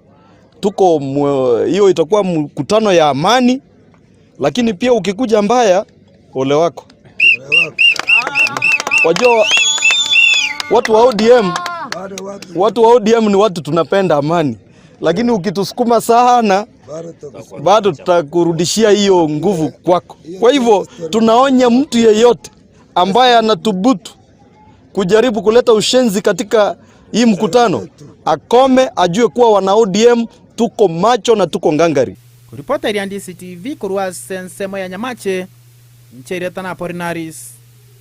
Tuko hiyo itakuwa mkutano ya amani, lakini pia ukikuja mbaya, ole wako. Wajua watu wa ODM, watu wa ODM ni watu tunapenda amani, lakini ukitusukuma sana bado tutakurudishia hiyo nguvu kwako. Kwa hivyo tunaonya mtu yeyote ambaye anathubutu kujaribu kuleta ushenzi katika hii mkutano akome, ajue kuwa wana ODM tuko macho na tuko ngangari. Koripota eria DCTV korwa ase ensemo ya Nyamache, inche Erieta na Apolinaris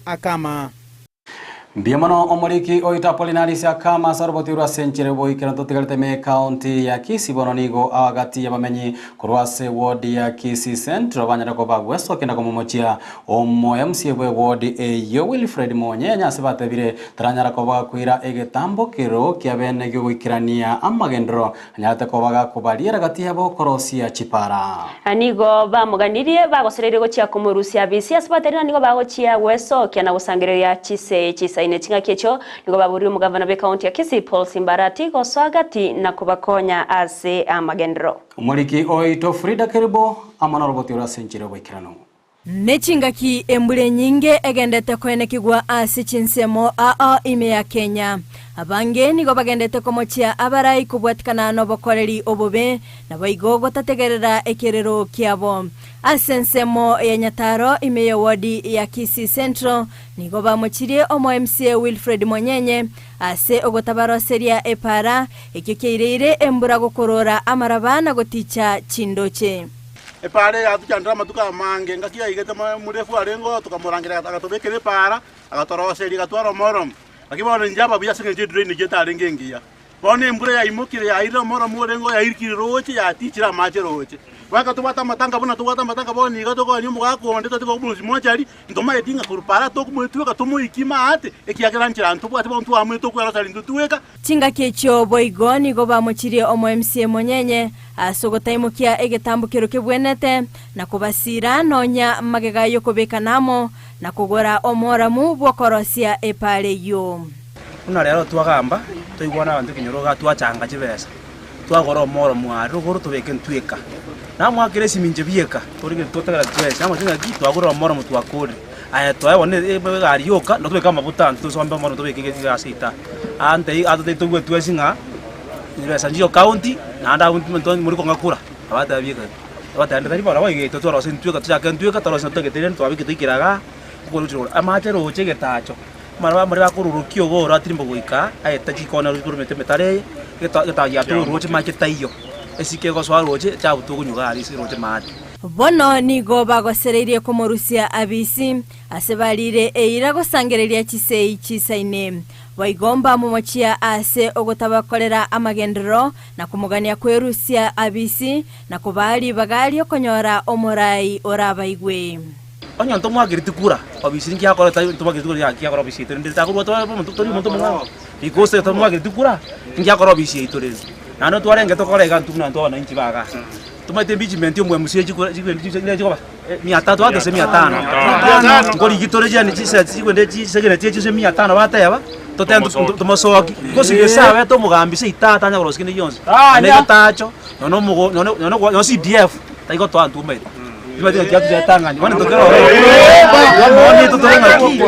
Akama. Mbuya mono omoriki oito Apolinari Siakama ase oroboti rwa ase enchera y'oboikeranu totigarete ime ekaunti ya Kisii bono nigo agati y'abamenyi korwa ase ward ya Kisii Central banyare koba gwesokia na komomochia omo MCA bwe ward eyio Wilfred Monyenye ase batebire taranyara koba gakoira egetambokero kia bene giogoikerania amagenderero Anyarete koba gakobariera gati yabo korosia chipara. Nigo bamoganirie, bagosereire gochia komorusia abisi ase baterina nigo bagochia gwesokia na gosangereria chisee chisaine. Chingaki echio nigo baborire omogavana bw'ekaunti ya Kisii Paul Simbarati gosoa gati na kobakonya ase amagenderero. Omoriki oito Frida Kerubo amo noroboti ore ase enchera y'oboikeranu. Ne chingaki embura enyinge egendete koenekigwa ase chinsemo ao ime ya Kenya. Abange nigo bagendete komochia abarai kobwatikana nobokoreri obobe, naboigo gotategerera ekerero kiabo. Ase ensemo ya Nyataro ime y'ewodi ya Kisii Central nigo bamochirie omo MCA Wilfred Monyenye ase ogotabaroseria epaara, ekio kiaireire embura gokorora amaraba na goticha chindoche. Epaara eye yatuchandire amatuko amange, engaki yaigete omorefu arenge oo, tokamorangeria agatobekera epaara, agatoroseria, agatwara omoromo. Lakini bono inche ababuya ase engencho y'edrainage etarenge engiya. Bono embura yaimokire yairire omoromo orenge oo yairikire roche yatichire amache roche. Goika tobwate amatanga buna tobwate amatanga bono iga tokoenia omogaka onde totiga omorusia mochari, ntomaeti ng'a korwa paara tokomoetweka tomoikie maate, ekiagera nchera ntobwate bono twamoete okweroseria intwe tweka. Chingaki echio boigo nigo bamochirie omo MCA Monyenye ase ogotaimokia egetambokero kebwenete, na kobasiira nonya magega y'okobekana amo, na kogora omooramu bw'okorosia epaara eyio. Buna rero twagamba, toigwana abanto ekenyoro iga twachanga chibesa, twagora omoromu aria rogoro tobeke ntweka. Namwakera esimincho bieka, torige totagera twensi, namanyete ng'aki twagorire omoromu twakorire. Aye twaye bono egari yoka, notobeke amabuta ntosombe omoromu tobeke egasi ita. Ante atotebie toigwe twensi ng'a. Chibesa nchiyo county, naende abwo intwe more kong'a kura, abatebie ekero, abatebia tari bono boigo twarose intwe eka tochake intwe eka twarose totagete rende twabekete toikere igaa, okorusia igoro. Amache roche egetacho, amara bamore bakorurukia iga oro atirimba goika aete chikona roche korwa emete emetare eye, egeta egetacho giatorwa roche mache taiyo, esike egosoa roche echabu tokonywa iga aria ase roche maate. Bono nigo bagosereirie komorusia Abisi, ase barire eira gosangereria chisei chisaine. Boigo mbamomochia aase ogotabakorera amagenderero, na komogania kwerusia abisi, na kobaa ribaga ri'okonyora omorai orabaigwe. Onye ntomwakereti kura, obisi ninki akora tari ntomwakereti kura yaki akora obisi yaito rende takorwa tore omonto tori omonto omong'ao because tomwakereti kura ninki akora obisi yaito rende. Naende twarenge tokore iga intwe buna intwe abananchi ba igaa, tomaete impeachment ya omo-MCA chikura chigwendi chise chikoba mia tatu gose mia tano nkorigi tore chiani chise chigwende chisegene chise mia tano bateba totebe tomosoki gose gese abete omogambi seito atanya korosia kende gionsi nonye egetacho nonye omogo nonye nonye CDF tari gotoa ntumaete timanyeti ng'aki atuchetang'ani bono intwe kero ororo totore ng'aki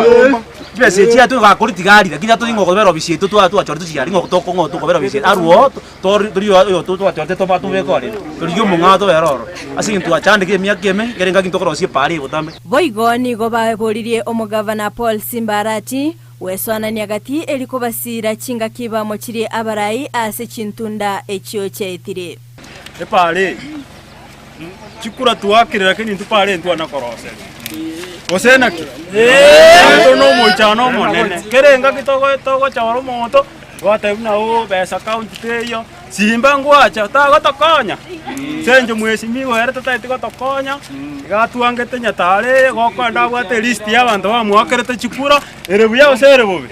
chibesa echi chiaito gakori tigari lakini atori ng'a okobera obisi yaito twachorete chiari ng'a tokong'o tokobera obisi arwo oo. Tori oyo twachorete tobeke ororo, torigie omong'ao tobere ororo, ase eng'encho twachandekire emiaka eme, ekero engaki ntokorosia epaara eye botambe. Boigo nigo baboririe omogavana Paul Simbarati gwesoanania gati eri kobasiira chingaki bamochirie abarai ase chintunda echio chiaetire. Epaara eye, chikura twaakire lakini intwe paara eye ntwana koroseria. Gose naki? Tore nomoichano omonene. Kera engaki togochora omonto, Twatebia buna oo besa county teiyo, simba ngwacha tagotokonya, ase eng'encho mheshimiwa ere tataeti gotokonya, iga atwangete nyatare eye gokoenda abwate elist ya abanto bamoakerete chikura, ere buya gose ere bobe?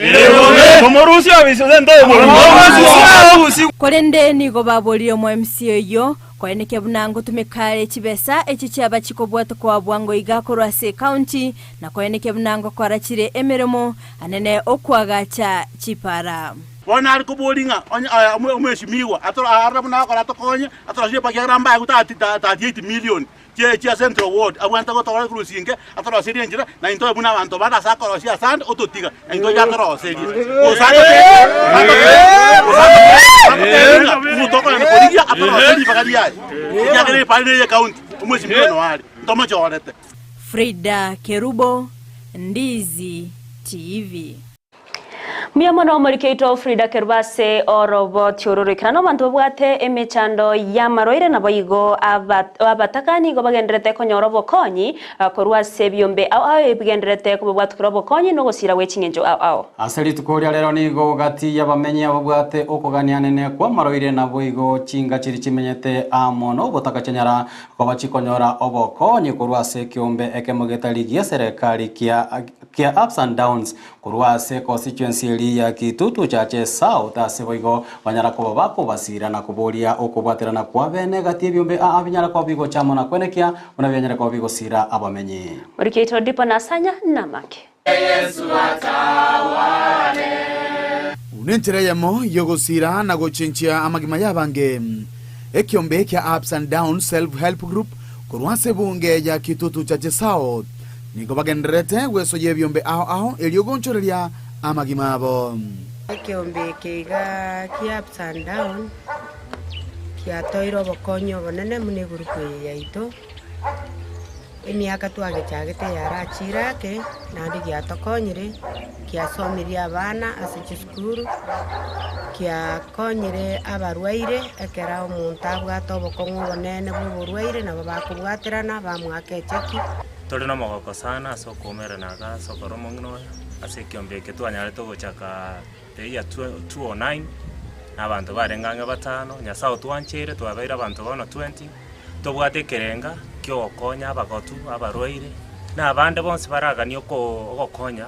Tomorusie obisi gose ntomorusie? Korende nigo baborire omo MCA oyio koenekia buna ngotumeka are chibesa echio chiaba chikobwatokwa bwango iga korwa ase ecounty na koenekia buna ngokora chire emeremo Anene okoagacha chipara. Bono nare koboria ng'a onye aya omweshimiwa arore buna agokora atokonye, atoroserie ekiagera mbaye 38 million chia Central Ward abwenerete gotokora korusia inke atoroserie enchera na intwe buna abanto bande ase akorosia asande ototiga na intwe oche atoroserie. Gose atotebie ng'a omonto okogenda korigia atoroserie ribaga riaye ekiagera epara neye ecounty omweshimiwa noyo are ntomochorete. Frida Kerubo, Ndizi TV. Mbuya mono omoriki oito Frida Kerubo ase oroboti oro roikeranu abanto babwate emechando y'amarwaire naboigo abataka nigo bagendererete konyora obokonyi korwa ase ebiombe ao ao ebigendererete kobabwatukera obokonyi na ogosira gwe ching'encho ao ao. Ase rituko ria rero nigo gati y'abamenyi ababwate okogania nene kw'amarwaire naboigo chinga chiria chimenyete amo nobotaka chianyara koba chikonyora obokonyi korwa ase ekeombe ekemo getari gi'eserekari kia kia Ups and Downs Korwa ase constituency eria ya Kitutu Chache South ase boigo banyara koba bakobasira na koboria okobwaterana kwa bene gati ebiombe aa binyara koba bigocha amo na kwenekia buna bianyare koba bigosira abamenyi. Orikeito Dipo Nasanya namake. Nenchera eyemo y'ogosira na gochenchia amagima y'abange. Ekiombe kia Ups and Downs Self Help Group korwa ase ebunge ya Kitutu Chache South Nigo bagendererete gwesoyia ebiombe ao ao erio gonchoreria amagima abo. Ekeombe eke iga kia ups and down kiatoire obokonyi obonene buna egurupu eye yaito, emiaka twagechagete yarachire ake, naende giatokonyire, kiasomirie abana ase chisukuru, kiakonyire abarwaire ekero omonto abwate obokong'u obonene bwa oborwaire nabo bakobwaterana bamoaka echeki. Tore nomogoko sana ase okoumerana iga ase okora omong'ina oyo, ase ekiombe eke twanyarete gochaka the year 2009, na abanto barenge ang'e batano, Nyasae otwancheire twabeire abanto bono 20, tobwate ekerenga kia ogokonya abagotu, abarwaire, na abande bonsi baraganie oko ogokonya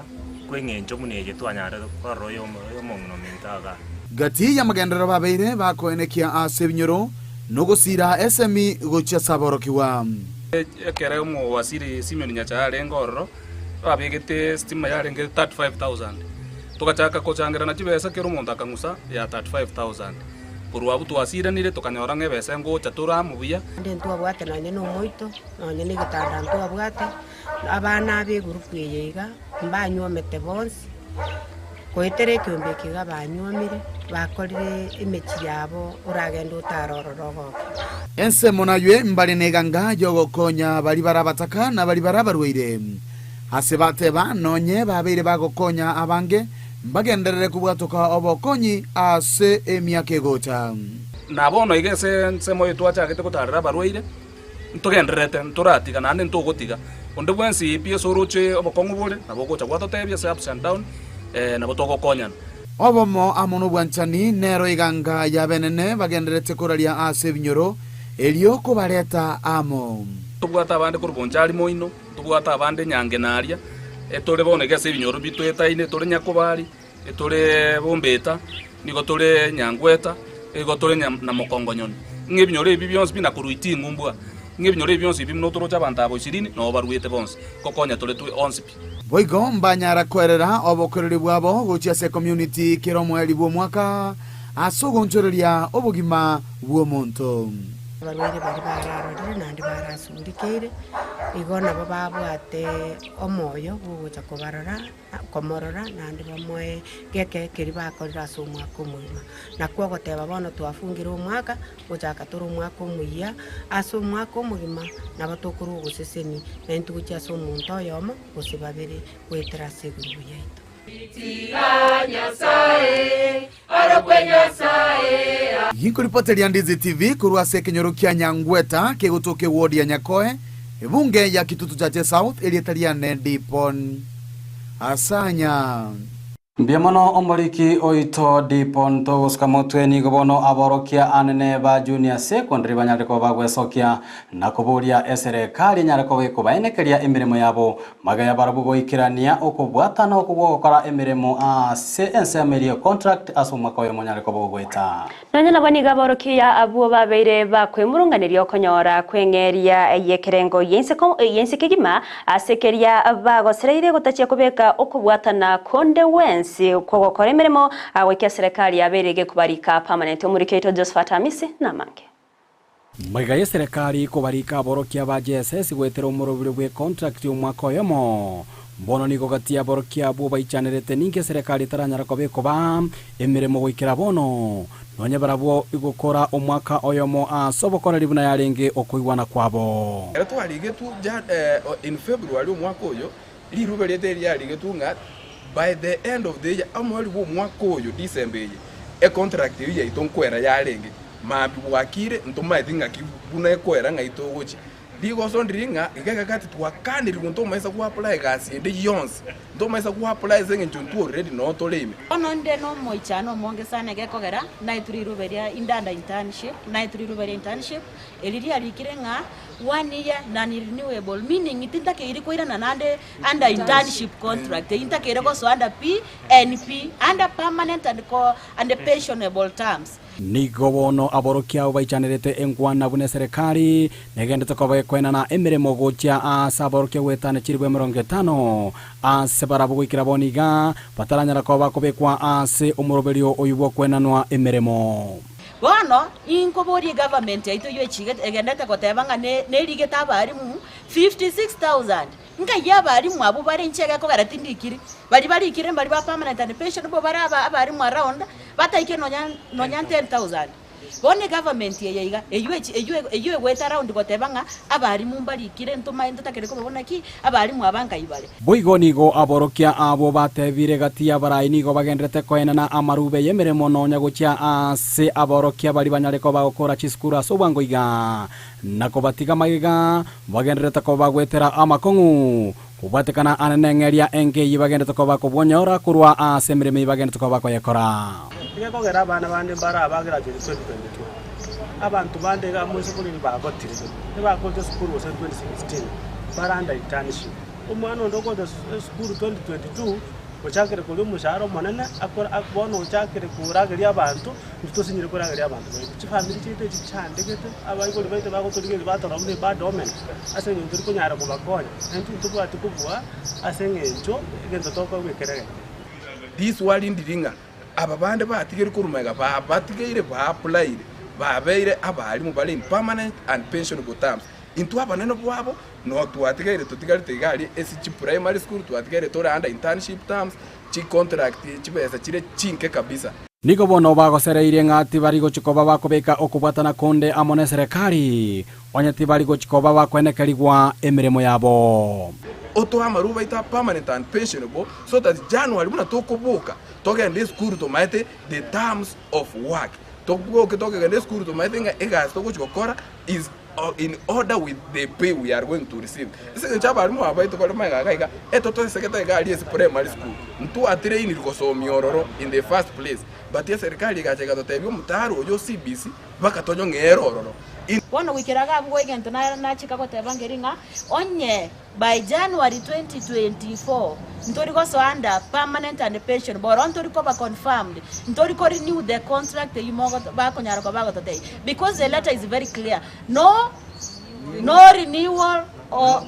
kwa eng'encho buna eye twanyarete korora oyo omong'ina ominto igaa. Gati y'amagenderero babeire bakoenekia ase ebinyoro, nogosiira esemi gochia ase aborokigwa. Ekero omowasiri Simion Nyachae arenge ororo, babegete estima yarenge 35,000. Togachaka kochangerana chibesa kera omonto akang'usa ya 35,000. Korwa abwo twasiranire tokanyora ng'a ebesa engocha tore amo buya. Naende ntwabwate nonye nomoito, nonye negetanda ntwabwate, abana aba egurupu eye iga, mbanywomete bonsi, goetera ekeombe eke iga banywomire, bakorire emechie yabo oragende otare ororo ogoke. Ensemo naywe mbare neganga y'ogokonya baria bare abataka na baria bare abarwaire. Ase bateba, nonye babeire bagokonya abange, mbagenderere kobwatoka obokonyi ase emiaka egocha. Na bono iga ase ensemo eye twachagete gotaarera abarwaire, Ntogendererete, ntoratiga, naende ntogotiga. Onde bwensi pi ase oroche obokong'u bore, nabo ogocha gwatotebia ase ups and down, nabo togokonyana. Obomo amo nobwanchani nero eganga y'abenene bagendererete koraria ase ebinyoro, erio kobareta amo. Ntobwate abande korwa Bonchari moino, ntobwate abande Nyange na aria, etore bono iga ase ebinyoro bitoetaine, tore Nyakobari, Tore Bombeta, nigo tore Nyangweta, nigo tore na Mokongonyoni. Ng'a ebinyoro ebi bionsi pi na korwa Iting'umbwa, ng'a ebinyoro ebi bionsi ebi buna otoroche abanto aba ishirini, nao baruete bonsi, ngokonya tore twe onsi pi. Boigo mbanyara koerera obokoreri bwabo gochia ase community kera omoerio bw'omwaka ase ogonchoreria obogima bw'omonto. Abarwaire baria bararorire naende barasugurikeire, igo nabo babwate omoyo bw'ogocha kobarora. Komorora, naende bamoe geke keria bakorire ase omwaka omogima. Nakwo ogoteba bono twafungire omwaka, gochaka tore omwaka omoyia, ase omwaka omogima nabo tokorwa ogoseseni, na intwe gochia ase omonto oyomo gose babere goetera ase egurubu yaito. Ginkoripoteria Ndizi TV korwa ase ekenyoro kia Nyangweta kegotoka eward ya Nyakoe, ebunge ya Kitutu Chache South, erieta riane Dipon Asanya. Mbuya mono omoriki oito Dipon togosuka motwe nigo bono aborokia anene ba Junior Secondary banyarire koba bagwesokia na koboria eserekari enyare koba ekobaenekeria emeremo yabo Magaya barabwo goikerania okobwatana okwo gw'ogokora emeremo ase ensemo eria y'econtract ase omwaka oyomo onyare koba ogoeta. Nonya nabo nigo aborokia abwo babeire bakwemurunganeria okonyora kw'eng'eria y'ekerengo y'ense kegima ase keria bagosereire gotachia kobeka okobwatana konde gwensi kw'ogokora emeremo goika serekari yabeire gekobarika permanent. Omoriki oito Josephat Amisi namange. Magega y'eserekari kobarika aborokia ba JSS goetera omoroberio bw'econtract y'omwaka oyomo, bono nigo gati y'aborokia abwo baichanerete ninki eserekari etaranyara koba ekoba emeremo goikera bono, nonye barabwo igokora omwaka oyomo ase obokoreri buna yarenge okoigwana kwabo. Ekero twarigetwe in February omwaka oyo, rirube riaito eri riarigetwe ng'a By the end of the year, omoerio bw'omwaka oyo, December eye, econtract eyio yaito nkoera yarenge, mambia bwakire ntomaeti ng'aki buna ekoera ng'ai togochia. Rigoso ndiri ng'a iga iga gati twakanirigwe ntomaisa go apply egasi ende yonsi, ntomaisa go apply ase eng'encho intwe already noo tore ime. Bono inde nomoichano omonge sana egekogera naetwe riruba eria inde under internship, naetwe riruba ria internship, eri riarikire ng'a one year non renewable meaning tintakeiri koirana naende under internship contract eyio ntakeire gosoa under PNP, under permanent and co and pensionable terms. Nigo bono aborokia abwo baichanerete enkwana buna eserekari negendete koba gekoenana emeremo gochia aase aborokia goetana chilifu 50 ase barabwo goikera bono iga bataranyara koba bakobekwa aase omoroberio oyio bw'okoenanwa emeremo. Bono inkoborie egovernment yaito eyio echigete egendete goteba ng'a ne nerigete abalimu 56,000. Nkai abalimu abwo bare inche egekogera tindikiri, baria barikire mbaria ba permanent and pensionable bare aba abalimu around bataike nonya nonya 10,000. Bono egovernment eye iga eywo echi eywo eywo egoeta round goteba ng'a abalimu mbarikire ntomae ntotakere kobabona ki abalimu aba nkai bare. Boigo nigo aborokia abwo batebire gati y'abarai nigo bagenderete koenana amarube y'emeremo nonya gochia aase aborokia baria banyare koba gokora chisukuru ase obwango iga, na kobatiga magega bagendererete koba goetera amakong'u, kobwatekana ane neng'eria enke eyio bagenderete koba kobwonyora korwa aase emeremo eyio bagenderete koba bakoyekora. Egekogera abana bande mbare aba graduate 2022, abanto bande iga amo esukuru eye bagotire, ebagocha esukuru gose 2016, bare under internship. Omwana onde ogocha esukuru 2022, ochakire koria omoshahara omonene, akore bono ochakire korageria abanto, intwe tosinyire korageria abanto baito. Chifamiri chiaito echi chichandegete, abaibori baito bagotorigereria batorora buna ebad omen, ase eng'encho tori konyara kobakonya, naintwe ntobwati kobua ase eng'encho egento tokoegwa ekere egeke. Riswali ndiri ng'a aba bande batigeire korwa magega babatigeire ba-applyire babeire abalimu bare in permanent and pensionable terms. Intwe abanene bwabo no twatigaire totigarete iga aria ase chi primary school twatigaire tore under internship terms, chi contract chibesa chire chinke kabisa. Nigo bono bagosereirie ng'a tibari gochia koba bakobeka okobwatana konde amo neserekari, onye tibari gochia koba bakoenekerigwa emeremo yabo. Otoe amaruba aito a permanent and pensionable so that January buna tokoboka togende esukuru tomaete the terms of work. Toboke tokegenda esukuru tomaete ng'a egasi togochia gokora is in order with the pay we are going to receive. Ase eng'encho abalimu aba baito bare magega iga iga, etotosegete iga aria ase primary school, ntwatrainiri gosomia ororo in the first place, but eserikari egacha egatotebia omotaro oyo o CBC mpaka tonyong'ere ororo. In. Bono goikera iga abwo egento nachika goteba nkeri ng'a onye by January 2024 ntori gosoa under permanent and pension bono ntori koba confirmed, ntori ko renew the contract eywo mogo bakonyara koba bagototebia because the letter is very clear no no renewal or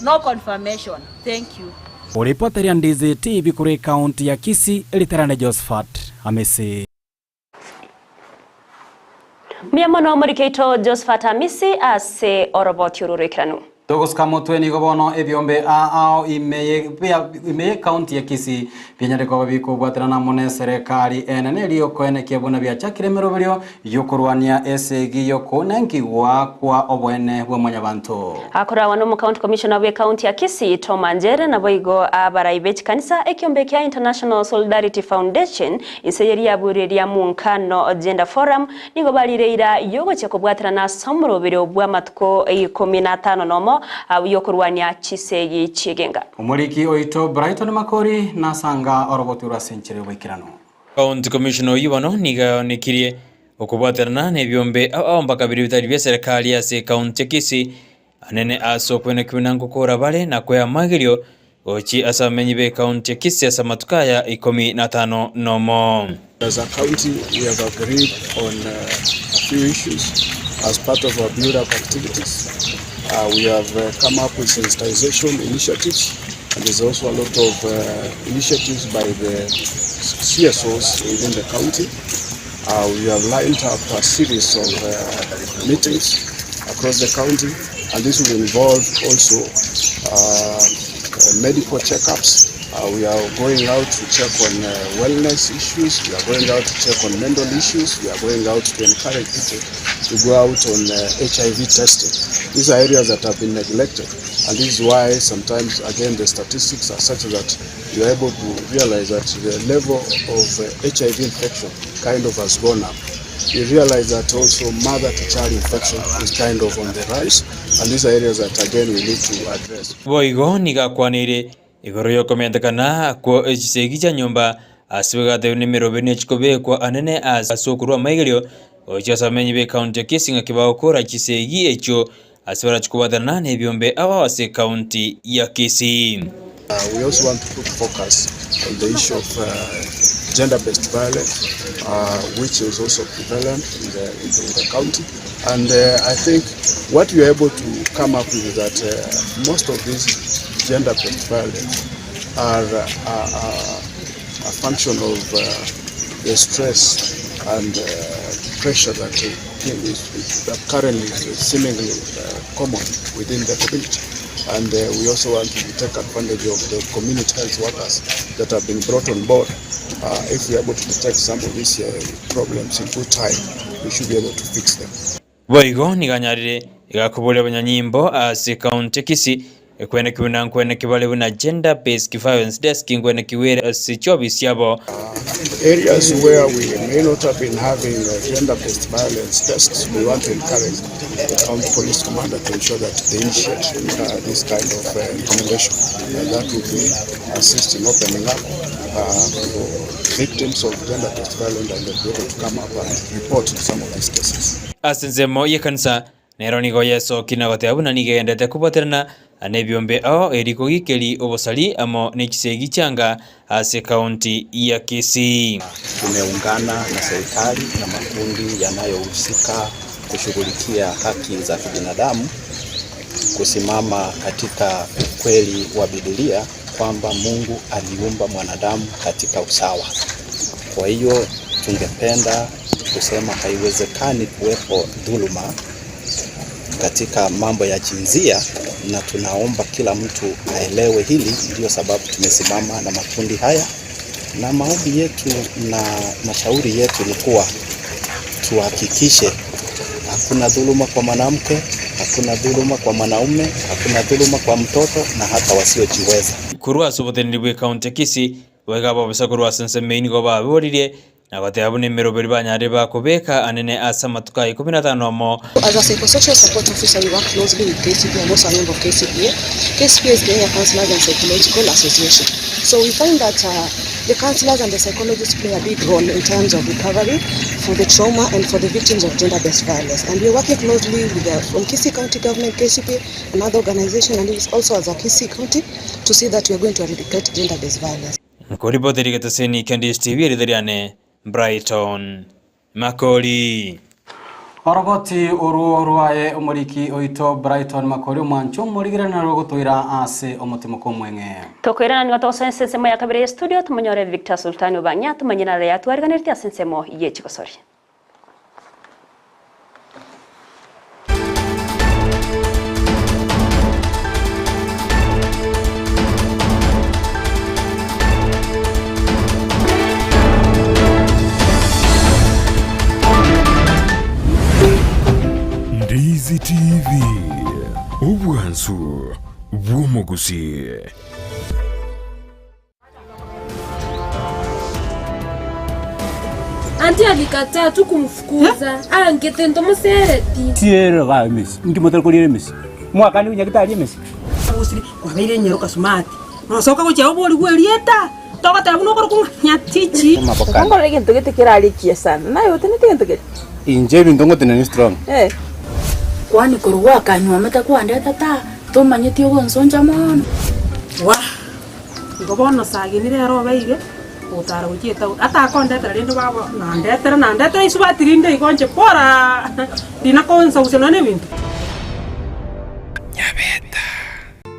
no confirmation. Thank you. Oripoteria Ndizi TV korwa ekaunti ya Kisii, Riterane Josephat Amisi. Mbuya mono omoriki oito Josephat Amisi ase oroboti oru oroikeranu. Togosuka motwe nigo bono ebiombe ao ime ime y'ecounty ya Kisii bianyare koba bikobwaterana amo n'eserekari enene erio koenekia buna biachakire emeroberio y'okorwania esegi y'okonenkigwa kwa oboene bwa mwanyabanto. Akoragwa nomo County Commissioner bw'ecounty ya Kisii Tom Anjere naboigo abarai be chikanisa ekiombe kia International Solidarity Foundation Inse ye riaburi ria Muungano Gender Forum nigo barire eira y'ogochia kobwaterana ase omoroberi bw'amatuko 51 y'okorwania chisegi chi'egenga. Omoriki oito Brighton Makori nasanga oroboti orwo ase enchera y'oboikeranu. County Commissioner oyio bono nigo aonekirie okobwaterana nebiombe ao mpaka biria bitari bia serikali ase ecounty ya Kisii Anene ase okwenekigwa na ngokora bare na kweamagerio gochia ase abamenyi b'ekaunti ya Kisii ase amatuko aya 51. As a county we have agreed on a few issues as part of our build up activities. We have come up with sensitization initiatives and there's also a lot of initiatives by the CSOs within the county. We have lined up a series of meetings across the county and this will involve also medical checkups. We are going out to check on wellness issues, we are going out to check on mental issues, we are going out to encourage people to go out on HIV testing. These are areas that have been neglected. And this is why sometimes, again, the statistics are such that you are able to realize that the level of HIV infection kind of has gone up. You realize that also mother to child infection is kind of on the rise, and these are areas that again we need to address. Boigo nigo akwaneire igoro y'okomentekana kwo chisegi chia nyomba ase bwegatebio na emeroberi ne chikobekwa anene ase okorua amaigerio gochia ase abamenyi b'ecounty ya Kisii ng'aki bagokora chisegi echio ase barachie kobwatanana nebiombe aba ase ecounty ya Kisii. We also want to put focus on the issue of gender-based violence, which is also prevalent in the, in the, in the county. And I think what we are able to come up with is that most of these gender-based violence are, are, are a function of the stress and pressure that is currently seemingly common within the community. And we also want to take advantage of the community health workers that have been brought on board. If we are able to detect some of these problems in good time, we should be able to fix them. Boigo nigo anyarire igakoboria abanyanyimbo ase ekaunti ya Kisii ekwenekigwe na nkweneki bare buna Gender Based Violence Desk nkwenekigwe ere ase chiofisi chiabo. Areas where we may not have been having gender-based violence desks, we want to encourage the county police commander to ensure that they initiate this kind of recommendation. That will be assist in opening up for victims of gender-based violence and they'll be able to come up and report some of these cases. Ase ensemo y'ekanisa nero nigo yesokire na goteba buna nigo egenderete kobwaterana nebiombe ao eri kogikeri obosari amo ne chisegi chianga ase ekaunti ya Kisii. Tumeungana na serikali na makundi yanayohusika kushughulikia haki za kibinadamu kusimama katika ukweli wa Biblia kwamba Mungu aliumba mwanadamu katika usawa. Kwa hiyo tungependa kusema haiwezekani kuwepo dhuluma katika mambo ya jinsia, na tunaomba kila mtu aelewe hili. Ndiyo sababu tumesimama na makundi haya, na maombi yetu na mashauri yetu ni kuwa tuhakikishe hakuna dhuluma kwa mwanamke, hakuna dhuluma kwa mwanaume, hakuna dhuluma kwa mtoto na hata wasiojiweza. Korwa ase oboteneneri bwa ekaunti ya Kisii, boigo ababisa korwa ase ensemo eyio nigo baboririe na goteba buna emeroberi banyarire bakobeka anene ase amatuko aya ikomi na atano amo. As a psychosocial support officer, we work closely with KCPA. I'm also a member of KCPA. KCPA is Kenya Counselors and Psychological Association. So we find that the counselors and the psychologists play a big role in terms of recovery for the trauma and for the victims of gender-based violence. And we're working closely with the, from Kisii County Government, KCPA, another organization, and also as a Kisii County to see that we are going to eradicate gender-based violence. Nkoripoteri geteseni kia Ndizi TV eritha riane Brighton Makori. Oroboti oruo rwaye omoriki oito Brighton Makori omwancho omorigerana rogotoira ase omotimo komweng'e. Tokoirana nigo togosoa ensemo ya kabere ya studio tumonyore Victor Sultani Obang'ia tumanye nare yatwariganeretie ase ensemo ye chigosori. Ndizi TV, obwansu bw'omogusii. Anti alikataa tu kumfukuza. Angete ntomosereti. Tiere ga emesi nki motari koriera emesi mwakani nyagetari emesi Gusiri kwabeire nyeroka smart nosoka gochia obori bwa erieta togoteba buna okoro kong'anya tichi Ngorora egento gete kerarikia sana naye otenete egento kere inche ebinto ngotenenia strong Eh. Kwani korwa gwakanywomete kwandeta ta tomanyeti ogonsoncha mono. Wa igo bono sagini rero obeire ogotara gochia etown atakondetera rende baba nandetera nandetera isubati rinde igo inche bora rina konsagusia nonya na ebinto.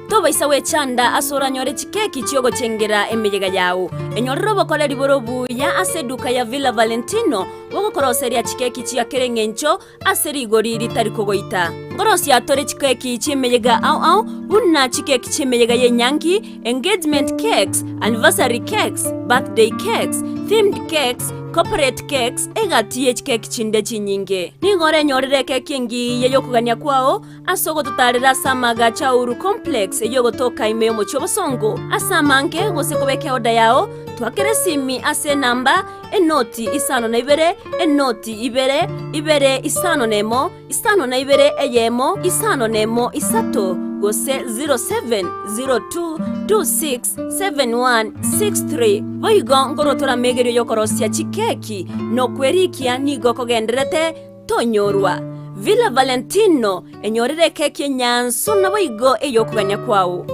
Tobaisa gwechanda ase oranyore chikeki chi'ogochengera emeyega yao. Enyorere obokoreri bore obuya ase eduka ya Villa Valentino bogokoroseria chikeki chia kera eng'encho ase rigori ritari kogoita. Nkorosia tore chikeki chi'emeyega ao ao buna chikeki chi'emeyega y'enyangi, engagement cakes, anniversary cakes, birthday cakes, themed cakes, Corporate cakes, egati ye chikeki chinde chinyinge. Nigo orenyorere ekeki engiya y'okogania kwao ase ogototaarera ase amaagacho a Uhuru Complex eyio ogotoka ime y'omochie obosongo. Ase amange gose kobeka eoda yao, twakera esimi ase enamba, enoti isano na ibere, enoti ibere, ibere isano na emo, 52 eyemo 51 isato gose 0702267163. Boigo nkorotora amegerio y'okorosia chikeki na okwerikia nigo kogendererete tonyorwa. Villa Valentino, enyorere ekeki enyansu naboigo ey'okogania kwao.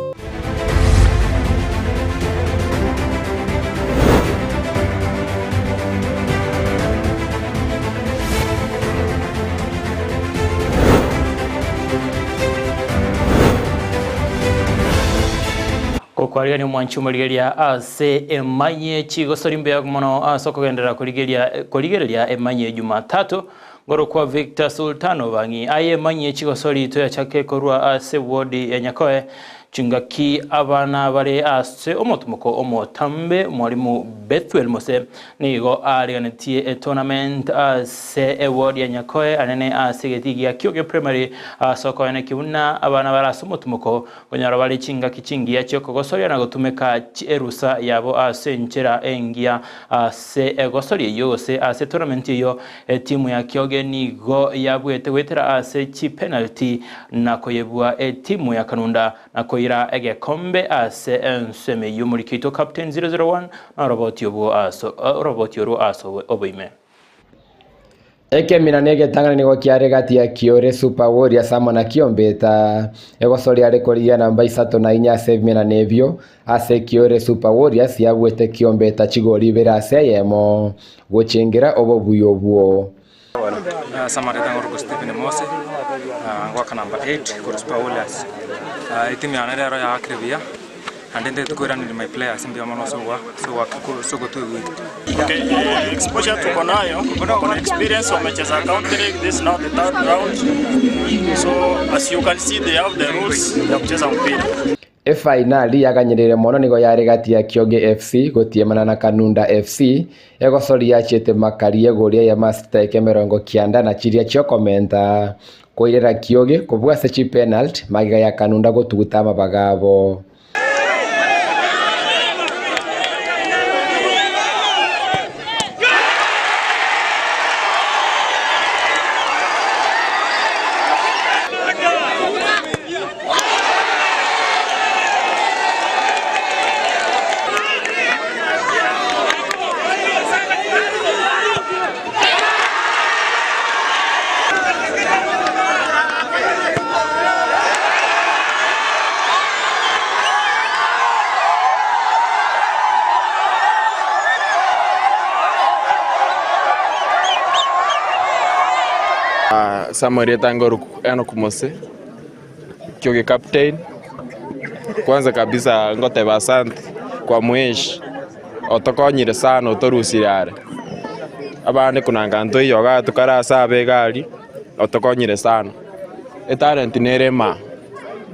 Gokwarigania omwanchi omorigereria ase emanye chigosori mbuya mono ase okogenderera korigeria korigereria emanye Jumatatu ngorokwa Victor Sultan Obang'i aye emanye chigosori toyachake korwa ase ward ya Nyakoe Chingaki abana bare ase omotomoko omotambe, Mwalimu Bethuel Mose nigo aariganetie etournament ase eward ya Nyakoe anene ase egetii gia Kioge Primary ase okoenekia buna abana bare ase omotomoko konyora bare chingaki chingiya chiokogosoria na gotumeka erusa yabo ase enchera engiya ase egosoria eyio gose ase etournament eyio Etimu ya Kioge nigo yabuete goetera ase chipenalty na koyebua etimu ya Kanunda na koira egekombe ase ensemo eyio Omoriki oito Captain 001 na oroboti obwo ase oroboti orwo ase oboime. Ekemina na egetang'ani nigo kiare gati ya Kiore Super Warriors amo na Kiombeta. Egosoria are korigia namba isato na inya ase ebimina nebio ase Kiore Super Warriors yabuete Kiombeta chigori ibere ase eyemo. Gochengera obobuya obwo. Ase amareta ngorokwa Stephen Mose, ngoaka number 8 korwa Super Warriors. Etimu yane rero yaakire buya, naende ntagete koiraneria my players mbuya mono ase ogoa ase ogoaka ase ogotoigwera. Okay, eh, exposure tuko nayo, tuko na experience, wamecheza county league, this is now the third round. So as you can see they have the rules ya kucheza mpira. Efainali yaganyereire mono nigo yare gati ya Kioge FC gotiemana na Kanunda FC, egosori yachiete makari y'egoria y'amasitaeke emerongo kianda na chiria chiokomenta koirera Kioge kobua ase chipenalty magega ya Kanunda gotuguta amabaga abo. Samuel Etangor Enock Mose. Kioge captain, kwanza kabisa ngoteba asante kwa mweshi otokonyire sana otorusirie are, abande kunanga ntoiyo igaa tokare ase abe egari otokonyire sana, etalent nere emaa,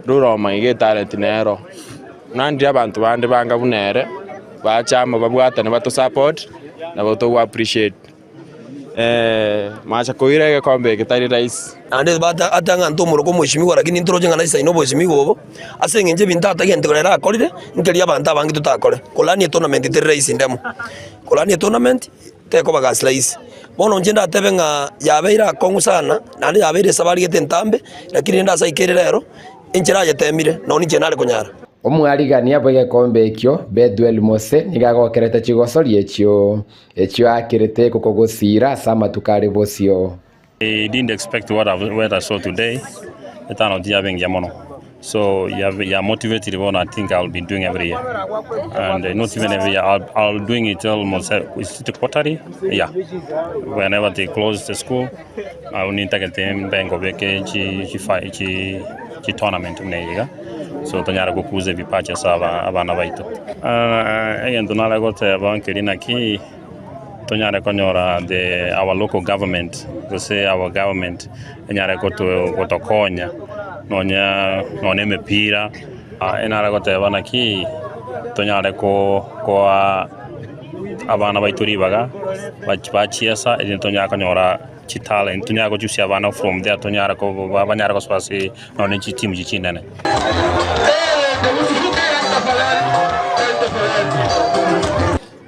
ruroma iga etalent nero, nandire abanto bande banga buna ere, bache amo babwatane bato support, nabo togo appreciate. Macha koira egekombe eke tari rahisi. Naende atang'a ntomoroke omwesimigwa, lakini ntoroche ng'a naisaine oboesimigwa obo, ase eng'encho ebinto atagente korera akorire, nkeria abanto abange totakore. Korania etournament teri rahisi ndemo, korania etournament tekoba gasi rahisi. Bono inche ndatebe ng'a yabeire akong'u sana, naende yabeire esabari gete entambe, lakini rende ase aikere rero, enchera ayetemire, nonya inche nare konyara. Omwarigania bw'egekombe ekio, Bethuel Mose, nigo agokerete chigosori echio. Echio aakerete gokogosiira ase amatuko are bosio. I didn't expect what I, what I saw today. Etano tiyabe engiya mono. So ya, ya motivated bono I think I'll be doing every year. And uh, not even every year, I'll, I'll doing it almost uh, is it quarterly? Yeah. Whenever they close the school, I will need to get them bank of chi chi chi chi tournament muna iga. So tonyara gokuza ebipachi ase aba abana baito. Uh, egento nare goteba nkeri naki tonyare konyora the our local government gose our government enyare goto gotokonya nonya nonya emepira uh, enare goteba naki tonyare ko koa abana baito ribaga, bachiesa erinde tonyare konyora chitalent, tonyare gochusia abana from there tonyare banyare gosoa ase nonye chitimu echi chinene.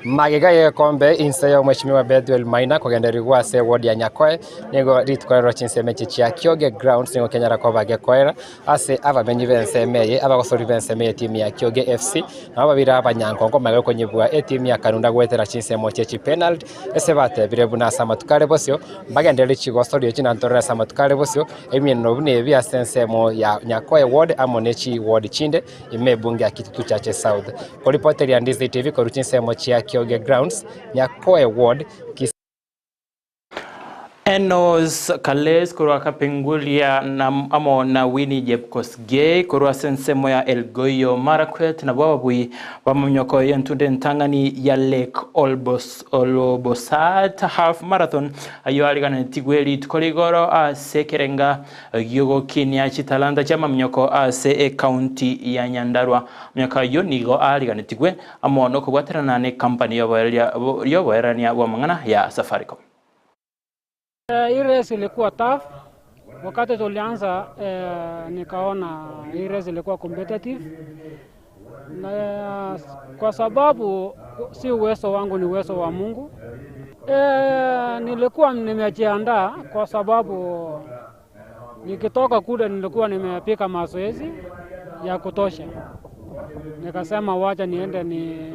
Magega y'egekombe inse y'omweshimiwa Bethuel Maina kogendererigwa ase eward ya Nyakoe nigo rituko rero chinsemo echi chia Kioge Grounds nigo kenyara koba gekoera ase abamenyi b'ensemo eye abagosori b'ensemo y'etimu ya Kioge FC nabo babere abanyankongo magega konyebua etimu ya Kanunda goetera chinsemo chie chipenalty ase batebire buna ase amatuko are bosio mbagendererie chigosori echi nantorore ase amatuko are bosio ebimeneno buna ebi ase ensemo ya Nyakoe ward amo ne chiward chinde ime ebunge ya Kitutu Chache South. Koripoteria Ndizi TV korwa chinsemo chia Kioge Grounds, Nyakoe Ward, Kisii. Enos Kales korwa Kapenguria na amo na Winnie Jepkosgei korwa ase ensemo ya Elgeyo Marakwet nabwo ababui b'amaminyoko y'entunde entang'ani ya Lake Olbos Olobosat Half Marathon ayio ariganetigwe rituko rigoro ase ekerenga Gi'ogokinia chitalanta chi'amaminyoko ase ekaunti ya Nyandarua. Amaminyoko ayio nigo aariganetigwe amo nokobwaterana n'ekampani y'oboererania bw'amang'ana ya Safaricom. Hii race ilikuwa tough. Wakati tulianza nikaona hii race ilikuwa competitive na kwa sababu si uwezo wangu, ni uwezo wa Mungu. Nilikuwa nimejiandaa kwa sababu nikitoka kule nilikuwa nimepiga mazoezi ya kutosha. Nikasema wacha niende ni,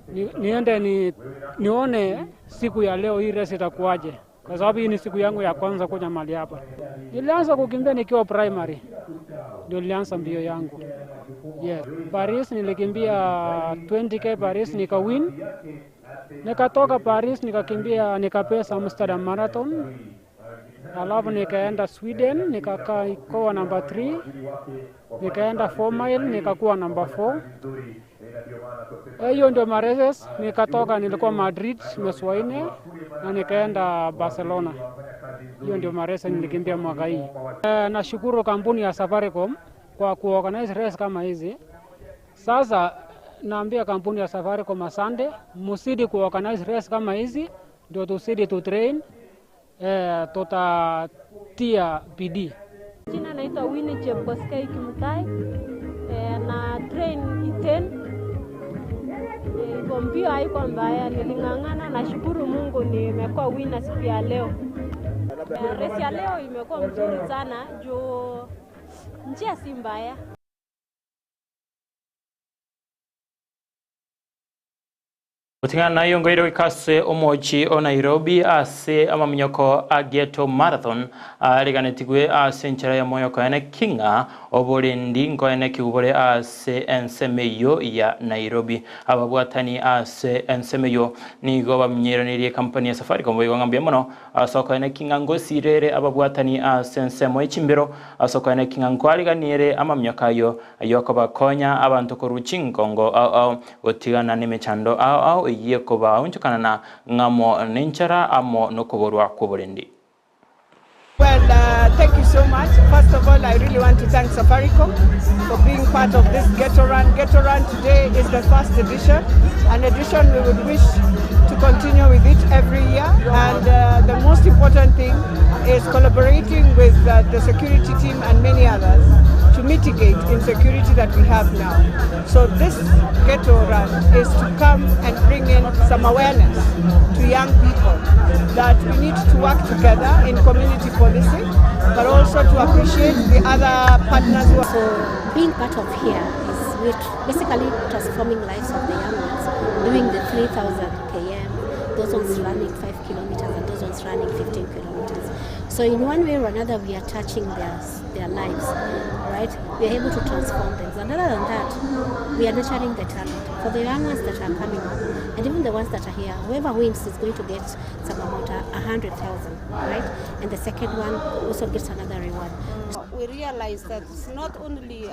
ni, niende ni, nione siku ya leo hii race itakuwaje, kwa sababu hii ni siku yangu ya kwanza kuja mahali hapa. Nilianza kukimbia nikiwa primary, ndio nilianza mbio yangu. Yes. Paris nilikimbia 20k Paris nikawin. Nikatoka Paris nikakimbia nikapesa Amsterdam Marathon. Alafu nikaenda Sweden nikakaa ikowa namba 3. Nikaenda 4 mile nikakuwa namba 4. Hiyo ndio mareses. Nikatoka, nilikuwa Madrid mwezi wa 4 na nikaenda Barcelona. Hiyo ndio marese nilikimbia mwaka hii. Nashukuru kampuni ya Safaricom kwa kuorganize race kama hizi. Sasa naambia kampuni ya Safaricom asante, msidi kuorganize race kama hizi ndio tusidi tu train, tutatia bidii. Jina naitwa Winnie Chepkosgei Kimutai na train Iten. Iko mbio haiko mbaya, niling'ang'ana. Nashukuru Mungu nimekuwa winner siku ya leo. Race ya leo imekuwa mzuri sana juu njia si mbaya. Goting'ana nayo ngoire goika ase omochi o Nairobi ase amaminyoko a Ghetto Marathon ariganetigwe ase enchera ya moyo koene king'a oborendi nkoene kigubore ase ensemo eyio ya Nairobi. Ababwatani ase ensemo eyio nigo bamenyeranirie ekampani ya Safaricom boigo ng'a mbuya mono ase okoene king'a ngosirere ababwatani ase ensemo y'echimbero ase okoene king'a nkoariganiere amaminyoko ayio ayio akobakonya abanto korwa chinkongo ao ao gotigana nemechando ao ao eyio ekobaonchokana ng'amo nenchara amo nokoborwa kw'oborendi. Well, thank you so much. First of all, I really want to thank Safaricom for being part of this Ghetto Run. Ghetto Run today is the first edition, an edition we would wish to continue with it every year. And the most important thing is collaborating with the security team and many others to mitigate insecurity that we have now. So this Ghetto Run is to come and bring in some awareness to young people that we need to work together in community policing, but also to appreciate the other partners who are... So being part of here is we're basically transforming lives of the young ones, doing the 3,000 km, those ones running 5 kilometers and those ones running 15 kilometers. So in one way or another, we are touching their lives, right? We are able to transform them. And other than that, we are nurturing the talent. For the young ones that are coming up, and even the ones that are here, whoever wins is going to get some amount, 100,000, right? And the second one also gets another reward. We realize that it's not only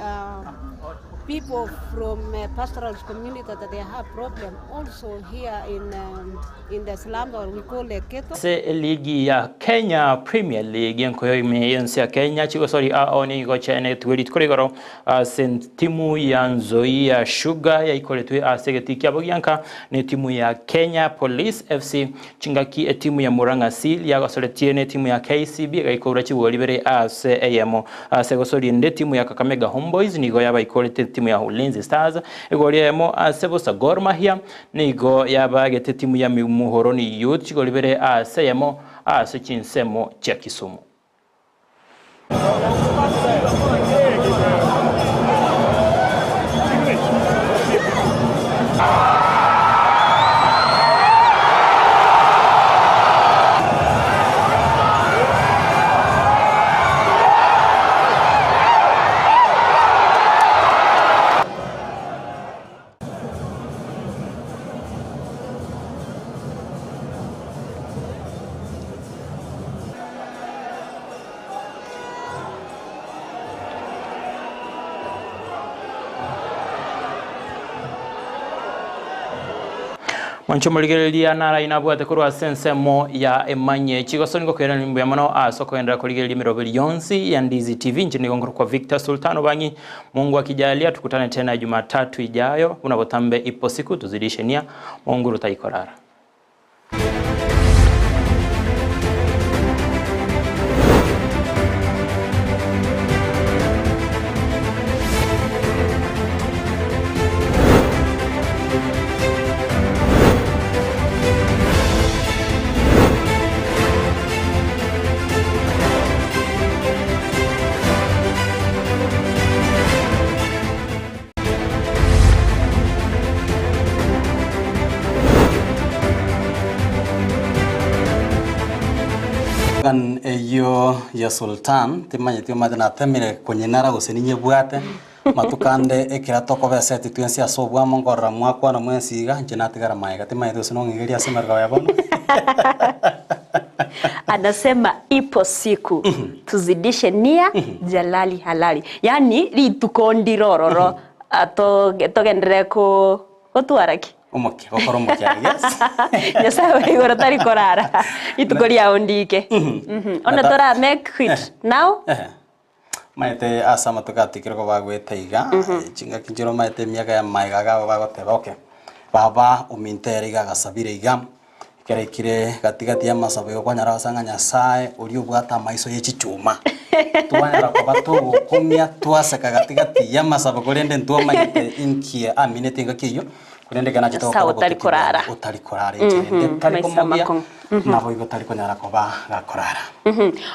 people from pastoral community that they have problem also here in um, in the slums or we call the ghetto. Ase eligi ya Kenya Premier League enkoyo ime y'ense ya Kenya chigosori ao nigo chiaenetwe rituko rigoro ase timu ya Nzoia Sugar yaikoretwe ase egetii kiabo gianka ne timu ya Kenya Police FC chingaki etimu ya Murang'a Seal yagosoretie ne timu ya KCB egaikoura chigori bere ase eyemo ase egosori ende timu ya Kakamega Homeboyz nigo yabaikorete timu ya Ulinzi Stars egori eyemo ase bosa Gor Mahia Nigo yabagete timu ya Muhoroni Youth chigori bere ase eyemo ase chinsemo chia Kisumu. Mwanche morigereria nara inabwate korwa ase ensemo ya emanye chigoso nigo koirana mbuya mono ase okogenderera korigereria emeroberi yonsi ya Ndizi TV inche nigo nkorokwa Victor Sultan Obangi Mungu akijalia tukutane tena Jumatatu ijayo buna botambe ipo siku tuzidishe nia Mungu rutaikorara. Slogan eyio ya Sultan timanyeti omanyete natemire konyinara gose ninyebwate matuko ande ekero tokobeseti twensi ase obwamo nkorora mwakwana mwensi iga inche natigara maega timanyeti gose nong'igerie ase emerero ya bono. Anasema ipo siku tuzidishe nia jalali halali yani rituko ndirororo togenderere ko gotwara ki Omokia, gokora omokia yes. Nyasaye wa igoro tari korara rituko riao ndike. One tora make quit now. Maete ase amatuko atikire ko bagwete iga chingaki nchire omaete emiaka ya maega iga bagoteba okay baba ominto ere iga agasabire iga ekero aikire gati gati ya amasabo igo kwanyara gose ng'a Nyasaye oria obwate amaiso ye chichuma twanyara koba togokumia twaseka gati gati ya amasabo korende ntwamanyete inki aminete engaki eyio korende ekero nachete Nyasaye gokora otari obotuki korara. bwaye otari korara enchera ende tari Maiso komogia amakong'u. Nabo igo tari konyara koba gakorara.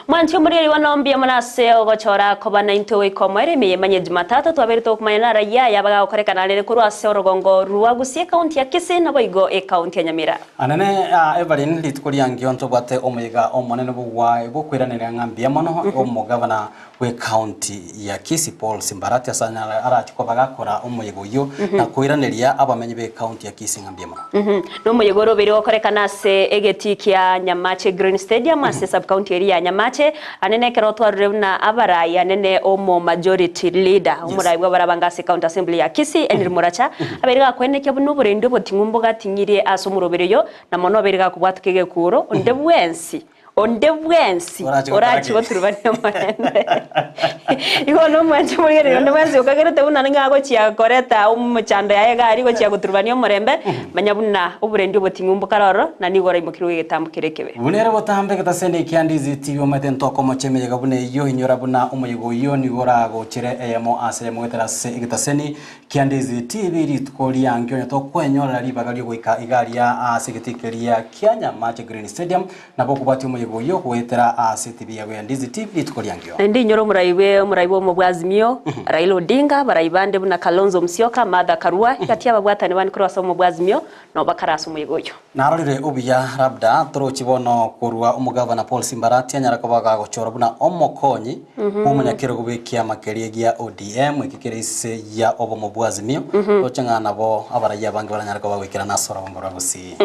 Mwanche omoreri one ombuya mono ase ogochora koba naintwe goika omoerio ime y'emanyia Jumatatu twabeire tokomanya na raia aya bagagokorekana arere korwa ase orogongo rwa Gusii ekaunti ya Kisii naboigo ekaunti ya Nyamira. Anene aa Evelyn rituko riangio ntobwate omoyega omonene bogwa bwokoiraneria ng'a mbuya mono omogavana bw'ecounty ya Kisii Paul Simbarati ase anyare arache koba gakora omoyega oyio na koiraneria abamenyi b'ecounty ya Kisii ng'a mbuya mono. Nomoyega ore obeire gokorekana ase egetii kia Nyamache Green Stadium ase sub-county eria ya Nyamache, anene ekero twarure buna abarai anene omo majority leader omorai bw'abarabanga ase county assembly ya Kisii Henry Muracha abeire gakoenekia buna oborendi oboting'u mbogating'irie ase omoroberi oyo na mono obeire gakobwatoka egekuro onde bwensi Onde bwensi Orache gokora orache ki? goturubania omorembe. Igo bono omwanche omorigereria onde bwensi okagerete buna nigo agochia koreta omochando yaye iga aria gochia goturubania omorembe, manya buna oborendi oboting'u mbokare ororo, na nigo oraimokirwe egetambo kere ekebe. Buna ere botambe egetaseni ekia Ndizi TV omanyete ntokomocha emeyega buna eyio, inyora buna omoyega oyio nigo oragochere eyemo ase eyemo goetera ase egetaseni Kia Ndizi TV rituko riangio onye tokwenyorera ribaga riogoika iga aria ase egetii keria kia Nyamache Green Stadium nabo okobwatia omoyega oyio goetera ase TV yago ya Ndizi TV rituko riangio. Naende inyore omorai bwe omorai bwa omobwazimio Raila Odinga, abarai bande buna Kalonzo Musyoka, Martha Karua, egati y'ababwatani bande korwa ase omobwazimio nabo bakare ase omoyega oyio. Narorire obuya labda torochi bono korwa omogavana Paul Simbarati anyare koba gagochorwa buna omokonyi bw'omonyakerogo bw'ekiama keria gia ODM eke kere ise ya obomo bwa Azimio, roche ng'a nabo abaraiyo abange baranyare koba goikerana ase orogongo rwa Gusii.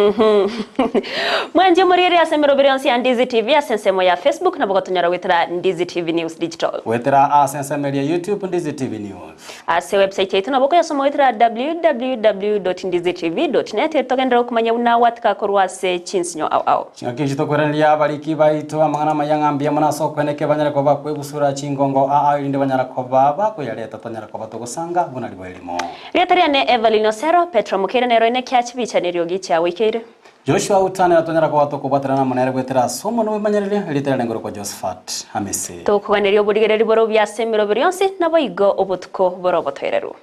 Mwanche omorigereria ase emeroberi yonsi ya Ndizi. TV ase ensemo ya Facebook nabo gotonyora goetera Ndizi TV News Digital. Goetera ase ensemo eria YouTube Ndizi TV News. Ase website yaito nabo okoyasoma goetera www.ndizitv.net eri togenderere gokomanya buna gwatika korwa ase chinsinyo ao ao. Chingaki echi tokoiraneria abariki baito amang'ana amaya ng'a mbuya mono ase okweneke banyare koba bakwebusura chingongo aa erinde banyara koba bakoyareta tonyara koba togosanga buna riboa erimo. Rieta riane Evelyn Osero, Petro Mokeire nero ine kia chibicha neriogi chiagoikeire. Joshua Utanera tonyara koba tokobwaterana amo nere goetera ase omonwa bw'emanyererio, erieta riarenge korokwa Josephat Amisi. Tokoganeria oborigereri bore obuya ase emeroberi yonsi, naboigo obotuko bore obotoereru.